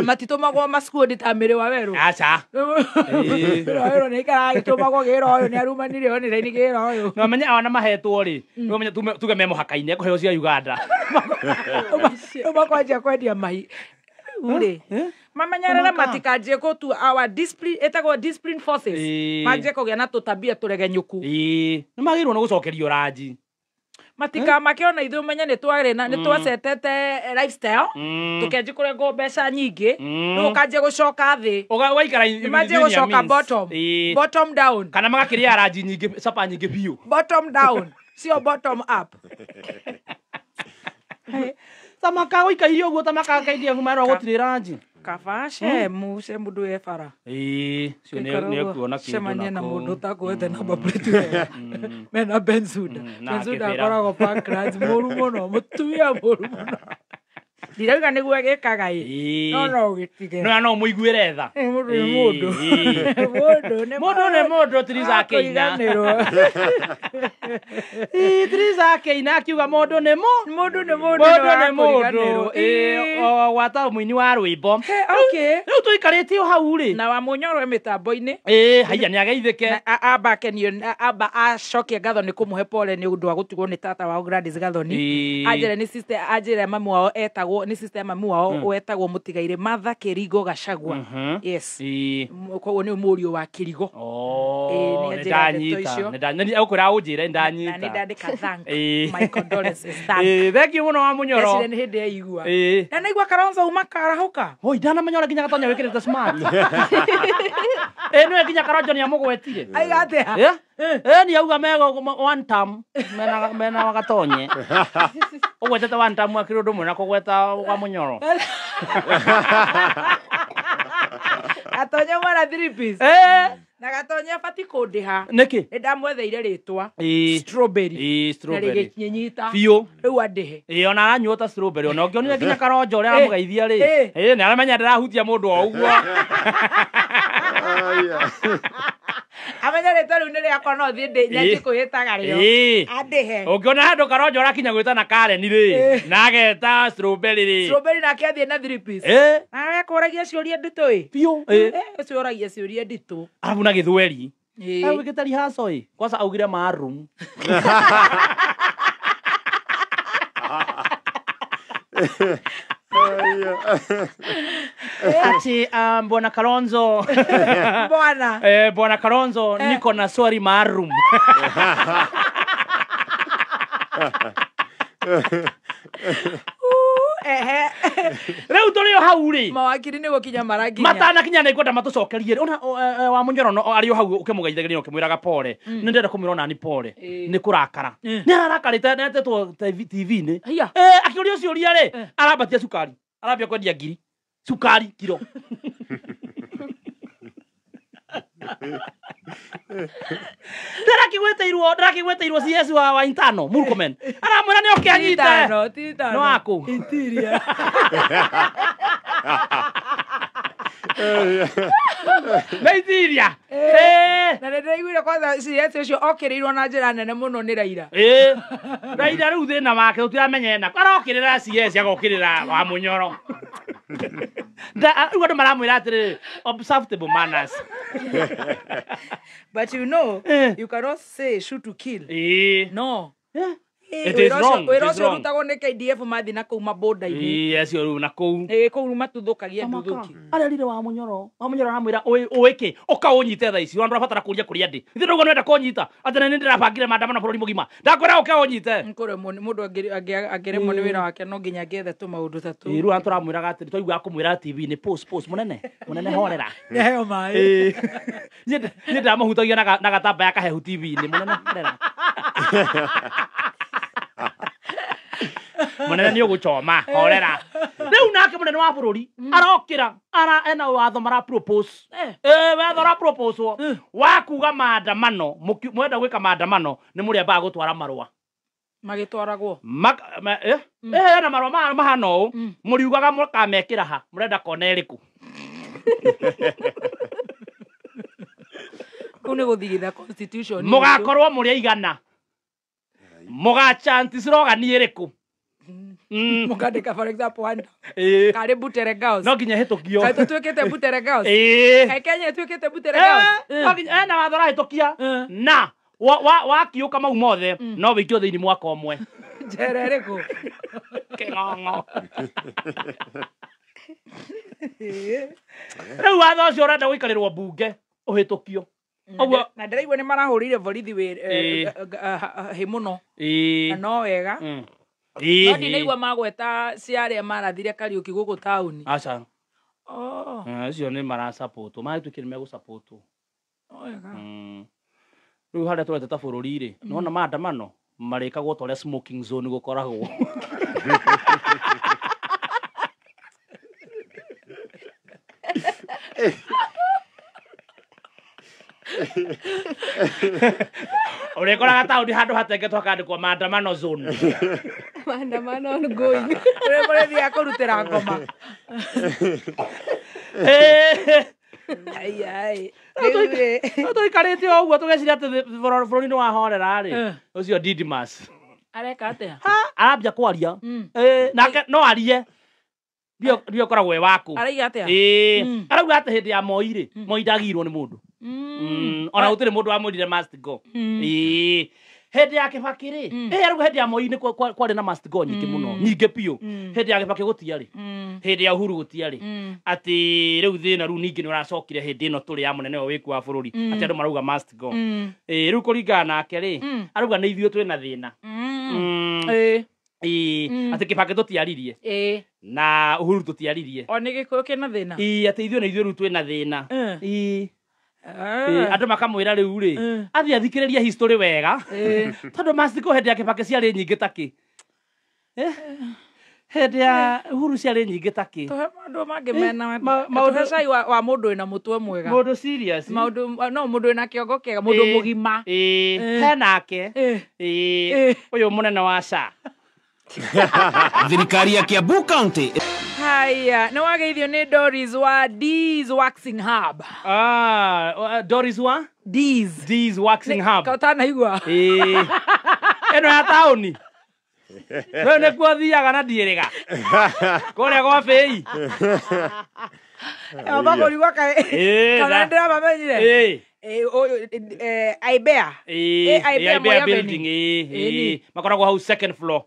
[SPEAKER 1] matitũmagwo maskuodi ta mĩrĩ wa werũ.
[SPEAKER 3] Aca.
[SPEAKER 1] Mĩrĩ wa werũ nĩ ikaraga agĩtũmagwo gĩra ũyũ nĩ arumanire onire nĩ gĩra ũyũ.
[SPEAKER 3] No menye awana mahetwo rĩ, no menye tuge me mũhaka-inĩ ekũheo cia Uganda.
[SPEAKER 1] Rĩu makwanjia kwendia mahi. Rĩu rĩ, mamenyerere matikanjie gũtua our discipline, ĩtagwo discipline forces. Manjie kũgĩa na tũtabia tũregenyũku.
[SPEAKER 3] Ĩĩ, nĩ magĩrĩirwo nĩ gũcokerio ranji.
[SPEAKER 1] Matikamake ona ithuĩ ũmenye nĩ twarĩ na nĩ twacetete lifestyle. Tũkĩanjia kũrengwo mbeca nyingĩ. Rĩu ũkanjia gũcoka thĩ.
[SPEAKER 3] Ũgaikara
[SPEAKER 1] Nĩmanjie gũcoka bottom. Bottom down.
[SPEAKER 3] Kana magakĩrĩa ranji nyingĩ, capa nyingĩ biũ.
[SPEAKER 1] Bottom down. Sio bottom up.
[SPEAKER 3] Tamaka gũikaire ũguo tamaka KDF merwo gũtirĩ ranji.
[SPEAKER 1] Kaba cemu cemu ndũye bara.
[SPEAKER 3] Ĩĩ, cio nĩ ekuona kĩndũ
[SPEAKER 1] Cemania na
[SPEAKER 3] nakũu.
[SPEAKER 1] mũndũ ũtakuĩte namba plate wega. Mena Bensuda.
[SPEAKER 3] Na
[SPEAKER 1] Bensuda
[SPEAKER 3] akĩbĩra.
[SPEAKER 1] akoragwo Parklands mũru mũno, mũtumia mũru mũno. Ndirauga nĩguo agĩkaga ĩ.
[SPEAKER 3] Ĩĩ.
[SPEAKER 1] No no ũgĩtige.
[SPEAKER 3] No no mũiguĩre tha.
[SPEAKER 1] Mũndũ nĩ mũndũ.
[SPEAKER 3] Ĩĩ.
[SPEAKER 1] Mũndũ nĩ
[SPEAKER 3] Mũndũ nĩ mũndũ, Theresa Akĩina.
[SPEAKER 1] Akũiganĩrwo.
[SPEAKER 3] Ĩĩ, Theresa Akĩina akiuga mũndũ nĩ mũ.
[SPEAKER 1] Mũndũ nĩ mũndũ
[SPEAKER 3] Mũndũ nĩ mũndũ.
[SPEAKER 1] wakũriganĩrwo.
[SPEAKER 3] Ĩĩ, o gwata mũini wa rwĩmbo.
[SPEAKER 1] Okay.
[SPEAKER 3] Rĩu tũikarĩte o hau rĩ.
[SPEAKER 1] Na wa Mũnyoro e mĩtambo-inĩ.
[SPEAKER 3] Ĩĩ, haiya nĩ ageithĩke.
[SPEAKER 1] Na amba akenio, amba acokie ngatho nĩ kũmũhe pole nĩ ũndũ wa gũtigwo nĩ tata wao Gladys Gathoni.
[SPEAKER 3] Ĩĩ.
[SPEAKER 1] Anjĩre nĩ sister, anjĩre mamu wao etagwo, nĩ sister mamu wao wetagwo mũtigairĩ Martha Kĩrigo Gachagua. Yes.
[SPEAKER 3] Ĩĩ.
[SPEAKER 1] Koguo nĩ mũriũ wa Kĩrigo.
[SPEAKER 3] Oh,
[SPEAKER 1] Ĩĩ, nĩ
[SPEAKER 3] nĩ
[SPEAKER 1] anjĩra ndeto
[SPEAKER 3] ndanyita.
[SPEAKER 1] icio.
[SPEAKER 3] Nĩ ndanyita. Ũkwĩra ũnjĩre, nĩ
[SPEAKER 1] Na
[SPEAKER 3] ndanyita.
[SPEAKER 1] nĩ ndandĩka thank.
[SPEAKER 3] Ĩĩ.
[SPEAKER 1] My condolences, thank.
[SPEAKER 3] Ĩĩ, thank you mũno wa Mũnyoro.
[SPEAKER 1] Ndeciria nĩ hĩndĩ yaigua.
[SPEAKER 3] Ĩĩ.
[SPEAKER 1] Na naigua Kalonzo uma karahũka.
[SPEAKER 3] Oi, ndanamenya ũrĩa nginya Gatonya wĩkĩrĩte smart. Ĩĩ, nĩwe nginya Kalonzo nĩamũgwetire.
[SPEAKER 1] Aiga atĩa?
[SPEAKER 3] Ĩ? Ĩ, nĩ auga mego one term, mena wa Gatonye. Ũgwetete one term akĩrĩ ũndũ ũmwe na kũgweta wa Mũnyoro.
[SPEAKER 1] Gatonye mwana 3 piece.
[SPEAKER 3] Ĩ.
[SPEAKER 1] Na Gatonye abati kũndĩha.
[SPEAKER 3] Nĩkĩ?
[SPEAKER 1] Nĩ ndamwetheire rĩtwa.
[SPEAKER 3] Ĩĩ.
[SPEAKER 1] Strawberry.
[SPEAKER 3] Ĩĩ,
[SPEAKER 1] Na
[SPEAKER 3] strawberry.
[SPEAKER 1] rĩgĩkinyita.
[SPEAKER 3] Biũ.
[SPEAKER 1] Rĩu andĩhe.
[SPEAKER 3] Ĩĩ, ona aranyua ta strawberry, ona ũngĩonire nginya Kalonzo ũrĩa aramũgeithia rĩ.
[SPEAKER 1] Ĩĩ.
[SPEAKER 3] Ĩĩ, nĩ aramenya ndĩrahutia mũndũ o ũguo.
[SPEAKER 1] Amenya rĩtwa rĩu nĩ rĩakwa no thiĩ ndĩ nyanjie kwĩĩtaga rĩo.
[SPEAKER 3] Ĩĩ.
[SPEAKER 1] Andĩhe.
[SPEAKER 3] Ũngĩona handũ Kalonzo ũrakinya gwĩta na Karen rĩ, na ageta strawberry rĩ.
[SPEAKER 1] Strawberry nake athiĩ na 3 piece.
[SPEAKER 3] Ĩĩ.
[SPEAKER 1] Na ekũragia ciũria nditũ ĩ.
[SPEAKER 3] Biũ. Ĩĩ.
[SPEAKER 1] Ũcio ũragia ciũria nditũ.
[SPEAKER 3] Arabu na gĩthweri.
[SPEAKER 1] Ĩĩ.
[SPEAKER 3] Agwĩkĩte rehearsal ĩ. Kwanza augire maroon. Ati Bwana Kalonzo.
[SPEAKER 1] Bwana.
[SPEAKER 3] Bwana Kalonzo, niko na swali maalum.
[SPEAKER 1] Ehe.
[SPEAKER 3] Rĩu tũrĩ o hau rĩ.
[SPEAKER 1] Mawakiri nĩ gũkinya marakinya.
[SPEAKER 3] Matanakinya nĩ ngwenda matũcokerie. Ona wa Mũnyoro no arĩ o hau ũkĩmũgeithagĩria ũkĩmwĩraga pole. Nĩ ndĩrenda kũmwĩra ona ni pole. Nĩ kũrakara. Nĩ ararakarĩte netetwo TV-inĩ.
[SPEAKER 1] Haiya.
[SPEAKER 3] Akĩũrio ciũria rĩ, arambatia cukari. Arambia kwendia ngiri. Cukari kiro. Ndĩrakĩgwĩtĩirwo CS wa intano Murkomen. Aramwĩra nĩ oke anyite.
[SPEAKER 1] Titano, titano.
[SPEAKER 3] No akũ.
[SPEAKER 1] Interior.
[SPEAKER 3] Nĩ interior. Ĩĩ.
[SPEAKER 1] Na nĩ ndĩraiguire kwanza CS ũcio okĩrĩirwo na njĩra nene mũno nĩ Raila.
[SPEAKER 3] Ĩĩ. Raila rĩu thĩna wake tũtiramenya ena. Arokĩrĩra CS agokĩrĩra wa Mũnyoro. Rĩu andũ maramwĩra atĩrĩrĩ, observe table manners.
[SPEAKER 1] But you know, you cannot say shoot to kill.
[SPEAKER 3] Ĩĩ.
[SPEAKER 1] No.
[SPEAKER 3] It is wrong.
[SPEAKER 1] Wĩra
[SPEAKER 3] It is
[SPEAKER 1] ũcio
[SPEAKER 3] wrong.
[SPEAKER 1] ũrutagwo nĩ KDF mathiĩ na kũu mabonda-inĩ.
[SPEAKER 3] Ĩĩ, acio rĩu na kũu.
[SPEAKER 1] Ĩĩ, kũu matuthũkagia nduthũki.
[SPEAKER 3] Arerire wa Mũnyoro. Wa Mũnyoro aramwĩra ũĩ kĩ? Ũka ũnyite thaa ici. Ona ndũrabatara kũria kũrĩa ndĩ. Ithuĩ ndauga nĩwenda kũnyita. Atĩ nĩ ndĩrabangire maandamano bũrũri mũgima. Ndakwĩra ũke ũnyite.
[SPEAKER 1] Kũremwo nĩ mũndũ angĩremwo nĩ wĩra wake no nginya angĩethe tũmaũndũ ta tũu.
[SPEAKER 3] Ĩĩ, rĩu tũramwĩraga atĩrĩ, twaiguaga kũmwĩra TV-inĩ, pause, pause, mũnene, mũnene horera.
[SPEAKER 1] Nĩheo maĩ.
[SPEAKER 3] Ĩĩ. Niĩ ndamũhutagia na gatambaya kahehu TV-inĩ, mũnene horera. Mũnene nĩ ũgũchoma, horera. Rĩu nake mũnene wa bũrũri arokĩra, ara ena watho mara propose. Watho ũra propose wa kuga maandamano, mwenda gwĩka maandamano nĩ mũrĩambaga gũtwara marũa.
[SPEAKER 1] Magĩtwaragwo.
[SPEAKER 3] Na marũa mahana ũũ, mũriugaga mũkamekĩra ha, mũrenda kona ĩrĩkũ.
[SPEAKER 1] Kũu nĩ gũthigitha constitution.
[SPEAKER 3] Mũgakorwo mũrĩ aigana. Mũgachanti slogan ĩrĩkũ.
[SPEAKER 1] Mũkandĩka for example one karĩ Butere Girls.
[SPEAKER 3] No nginya hĩtũkio.
[SPEAKER 1] Kaĩ tũtuĩkĩte Butere Girls? Kaĩ Kenya ĩtuĩkĩte Butere Girls?
[SPEAKER 3] No nginya na watho ũrahĩtũkia na wakiũka mau mothe no wĩikio thĩinĩ mwaka ũmwe.
[SPEAKER 1] Njera ĩrĩkũ?
[SPEAKER 3] Kĩng'ong'o. Rĩu watho ũcio ũrenda gũikarĩrwo mbunge ũhĩtũkio. Ũguo
[SPEAKER 1] na ndĩraigua nĩ marahũrĩire borithi hĩ mũno. Na no wega. No ndinaigua magweta cia arĩa marathire Kariũki gũkũ taũni.
[SPEAKER 3] Aca.
[SPEAKER 1] Oh.
[SPEAKER 3] Acio nĩ marasapotwo, maratuĩkire nĩ megũsapotwo.
[SPEAKER 1] No wega.
[SPEAKER 3] Rĩu harĩa tũrete ta bũrũri rĩ, nĩwona maandamano marĩkagwo ta ũrĩa smoking zone gũkoragwo. Ũrĩkoraga taũni handũ hatengetwo hakandĩkwo maandamano zone.
[SPEAKER 4] Maandamano ongoing.
[SPEAKER 1] Ũrĩa mũrĩthiaga kũrutĩra ngoma. Ai ai.
[SPEAKER 3] Tũikarĩte o ũguo tũgeciria atĩ bũrũri nĩ wahorera rĩ, ũcio Didmus
[SPEAKER 1] areka atĩa?
[SPEAKER 3] Arambia kwaria. Nake no arie. Ndio ũkoragwo wĩ waku.
[SPEAKER 1] Araiga atĩa?
[SPEAKER 3] Arauga atĩ hĩndĩ ya Moi rĩ, Moi ndagirwo nĩ mũndũ. Ona gũtirĩ mũndũ wamwĩrire must go. Hĩndĩ ya Kibaki rĩ, arauga hĩndĩ ya Moi nĩ kwarĩ na must go nyingĩ mũno, nyingĩ biũ. Hĩndĩ ya Kibaki gũtiarĩ. Hĩndĩ ya Uhuru gũtiarĩ. Atĩ rĩu thĩna rĩu ningĩ nĩ ũracokire hĩndĩ ĩno tũrĩ ya mũnene ũyũ wĩkuo wa bũrũri, atĩ andũ marauga must go. Rĩu kũringana nake rĩ, arauga nĩ ithuĩ twĩna thĩna. Atĩ Kibaki tũtiaririe. Na Uhuru tũtiaririe.
[SPEAKER 1] O nĩ Gĩkũyũ kĩna thĩna.
[SPEAKER 3] Atĩ ithuĩ nĩ ithuĩ rĩu twĩna thĩna. Andũ makamwĩra rĩu rĩ, athiĩ athikĩrĩrie history wega. Tondũ must go hĩndĩ ya Kibaki ciarĩ nyingĩ ta kĩ. Hĩndĩ ya Uhuru ciarĩ nyingĩ ta kĩ.
[SPEAKER 1] Tũhe maũndũ mangĩ mena tũhe cai wa mũndũ wĩna mũtwe mwega.
[SPEAKER 3] Mũndũ serious.
[SPEAKER 1] Maũndũ no mũndũ wĩna kĩongo kĩega, mũndũ mũgima.
[SPEAKER 3] He nake. Ũyũ mũnene wa SHA.
[SPEAKER 6] Thirikari ya Kiambu County.
[SPEAKER 1] Haya, nĩ wageithio nĩ Doris wa D's Waxing Hub.
[SPEAKER 3] Doris wa D's Waxing Hub.
[SPEAKER 1] Ka ũtanaigua?
[SPEAKER 3] Ĩno ya taũni. Rĩu nĩkuo thiaga na ndiĩrĩga. Kũrĩa gwa Bĩi.
[SPEAKER 1] Makũrigwo kaĩ kana ndĩramamenyire. Aibea. Aibea building.
[SPEAKER 3] Makoragwo hau second floor.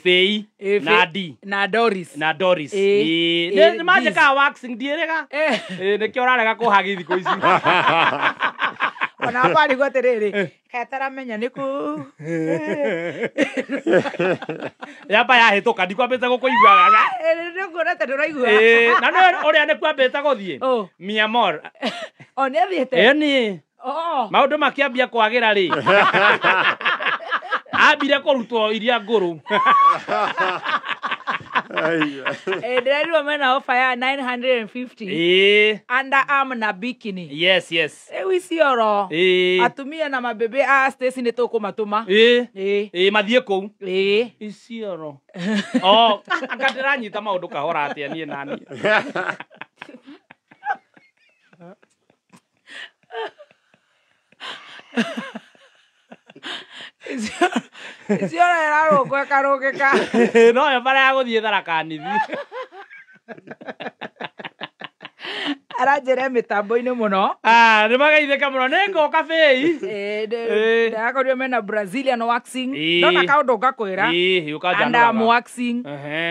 [SPEAKER 3] Fei na D
[SPEAKER 1] na Doris.
[SPEAKER 3] Na Doris. Nĩ manjĩkaga waxing ndiĩrĩga. Nĩkĩo ũrarega kũhagi thikũ ici.
[SPEAKER 1] Ona marigwo atĩrĩrĩ, kaĩ ataramenya nĩ kũ.
[SPEAKER 3] Yamba yahĩtũka ndikwambĩte gũkũiguaga.
[SPEAKER 1] Nĩnguona ta ndũraigua.
[SPEAKER 3] Na nĩ ũrĩa nĩkwambĩte gũthiĩ. Miamor.
[SPEAKER 1] O nĩ athiĩte?
[SPEAKER 3] Ĩni. Maũndũ makĩambia kwagĩra rĩ. Ambire kũrutwo iria ngũrũ.
[SPEAKER 1] Ndĩrerirwo mena offer ya 950. Underarm na bikini.
[SPEAKER 3] Yes, yes.
[SPEAKER 1] Rĩu icio oro. Atumia na mabebe a Stacy nĩ tũkũmatũma.
[SPEAKER 3] Mathiĩ kũu. Icio oro. Anga ndĩranyita maũndũ kahora atĩa niĩ na niĩ.
[SPEAKER 1] Icio ĩrarũngwo ĩkarũngĩka.
[SPEAKER 3] No yo bara ya gũthiĩ Tharaka Nithi.
[SPEAKER 1] Aranjĩra mĩtambo-inĩ mũno.
[SPEAKER 3] Nĩ mageithĩka mũno. Nĩ ngũka Bĩi.
[SPEAKER 1] Ndĩrakorirwo mena Brazilian waxing. Ndona kaũndũ ngakwĩra. Underarm waxing,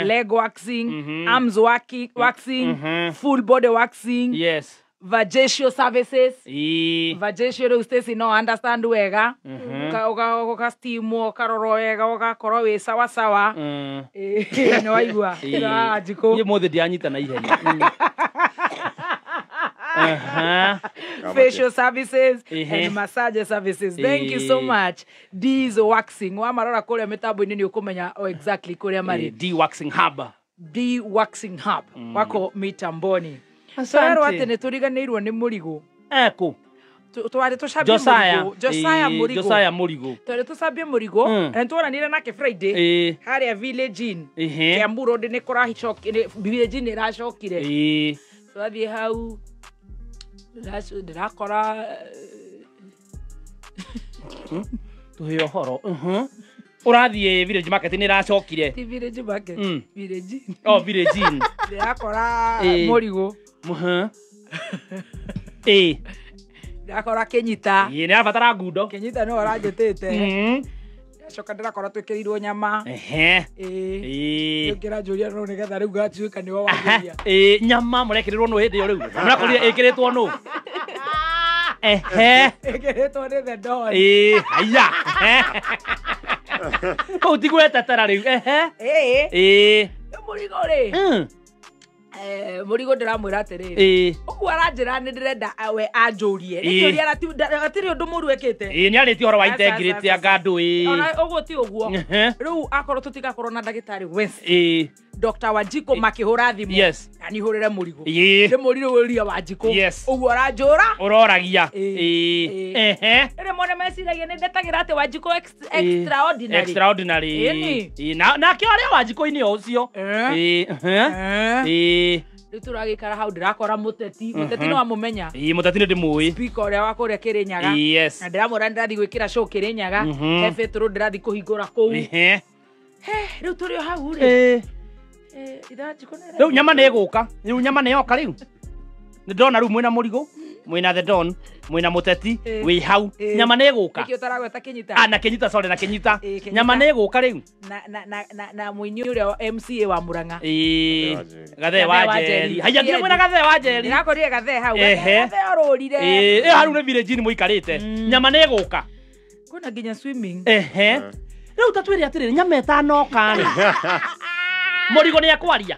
[SPEAKER 1] leg waxing, arms waxing, full body waxing.
[SPEAKER 3] Yes.
[SPEAKER 1] Vajacial services. Vajacial rĩu Stacy no understand wega. Ũga steam ũkarorwo wega ũgakorwo wĩ sawa sawa. Nĩ waigua. Njikũ.
[SPEAKER 3] Niĩ mũthĩ ndianyita na ihenya.
[SPEAKER 1] Facial services and massage services. Thank you so much. D's Waxing. Wamarora kũrĩa mĩtambo-inĩ nĩ ũkũmenya exactly kũrĩa marĩ.
[SPEAKER 3] D Waxing Hub.
[SPEAKER 1] D Waxing Hub. Wako mitamboni. Twerwo atĩ nĩ tũriganĩirwo nĩ mũrigũ.
[SPEAKER 3] Ekũ?
[SPEAKER 1] Twarĩ tũcambie mũrigũ. Josiah Mũrigũ.
[SPEAKER 3] Josiah Mũrigũ.
[SPEAKER 1] Twarĩ tũcambie mũrigũ. Na nĩtwonanire nake Friday. Harĩa Village Inn. Kiambu Road nĩ kũracokire, Village Inn ĩracokire. Twathiĩ hau ndĩrakora
[SPEAKER 3] Tũhe ũhoro. Ũrathiĩ village market nĩ ĩracokire.
[SPEAKER 1] Ti village market. Village.
[SPEAKER 3] Oh, village inn.
[SPEAKER 1] Ndĩrakora mũrigũ. Ndĩrakora Kĩnyita.
[SPEAKER 3] Ĩĩ, nĩarabatara ngundo.
[SPEAKER 1] Kĩnyita nĩwe ũranjĩtĩte. Ndacoka ndĩrakora twĩkĩrĩirwo nyama.
[SPEAKER 3] Ĩĩ.
[SPEAKER 1] Ngĩranjũria no nĩgetha rĩu gatuĩka nĩwe wanjũria.
[SPEAKER 3] Ĩĩ, nyama mũrekĩrĩrwo nũ hĩndĩ ĩyo rĩu? Mũrakorire ĩkĩrĩtwo nũ?
[SPEAKER 1] Ĩkĩrĩtwo nĩ the Don.
[SPEAKER 3] Ĩĩ, haiya. Kũu ti gwetetera rĩu. Ĩĩ.
[SPEAKER 1] Mũrigo rĩ. Mũrigo ndĩramwĩra atĩrĩrĩ. Ũguo aranjĩra nĩ ndĩrenda we anjũrie. Nĩkĩũria hatirĩ ũndũ mũru ekĩte.
[SPEAKER 3] Ĩĩ, nĩarĩtie ũhoro wa integrity anga andũ ĩĩ.
[SPEAKER 1] Ona ũguo ti ũguo. Rĩu akorwo tũtigakorwo na ndagĩtarĩ West. Dr. Wanjikũ makĩhũra thimũ.
[SPEAKER 3] Yes.
[SPEAKER 1] Na nĩ hũrĩre mũrigo.
[SPEAKER 3] Ĩĩ.
[SPEAKER 1] Ndĩmũrire Wanjikũ.
[SPEAKER 3] Yes.
[SPEAKER 1] Ũguo aranjũra.
[SPEAKER 3] Ũroragia. Ĩĩ.
[SPEAKER 1] Rĩmwe nĩmeciragia nĩ ndetagĩra atĩ Wanjikũ extraordinary.
[SPEAKER 3] Extraordinary.
[SPEAKER 1] Ĩni.
[SPEAKER 3] Nake arĩa Wanjikũ-inĩ o ũcio. Ĩĩ. Ĩĩ.
[SPEAKER 1] Rĩu tũragĩikara hau ndĩrakora mũteti. Mũteti nĩ wamũmenya.
[SPEAKER 3] Ĩĩ, mũteti nĩ ndĩmũĩ.
[SPEAKER 1] Speaker ũrĩa wa kũrĩa Kĩrĩnyaga.
[SPEAKER 3] Yes.
[SPEAKER 1] Na ndĩramwĩra nĩndĩrathiĩ gwĩkĩra show Kĩrĩnyaga. He Betũrũ ndĩrathiĩ kũhingũra kũu. Rĩu tũrĩ o hau rĩ.
[SPEAKER 3] Rĩu nyama nĩ ĩgũka. Rĩu nyama nĩ yoka rĩu. Nĩ ndona rĩu mwĩna mũrigo, mwĩna the Don, mwĩna mũteti, wĩ hau. Nyama nĩ ĩgũka.
[SPEAKER 1] Nĩkĩo ũtaragweta Kĩnyita.
[SPEAKER 3] Ah, na Kĩnyita, sorry, na Kĩnyita. Nyama nĩ ĩgũka rĩu.
[SPEAKER 1] Na mũini ũrĩa wa MCA wa Murang'a.
[SPEAKER 3] Ĩĩ. Gathee wa Njeri. Haiya nginya mwĩna Gathee wa Njeri.
[SPEAKER 1] Ndĩrakorire Gathee hau. Gathee orũrire.
[SPEAKER 3] Ĩĩ, ĩyo hau nĩ village inn mũikarĩte. Nyama nĩ ĩgũka.
[SPEAKER 1] Kwĩna nginya swimming.
[SPEAKER 3] Rĩu ta twĩre atĩrĩrĩ, nyama ĩtanoka rĩ. Mũrigo nĩ ekwaria.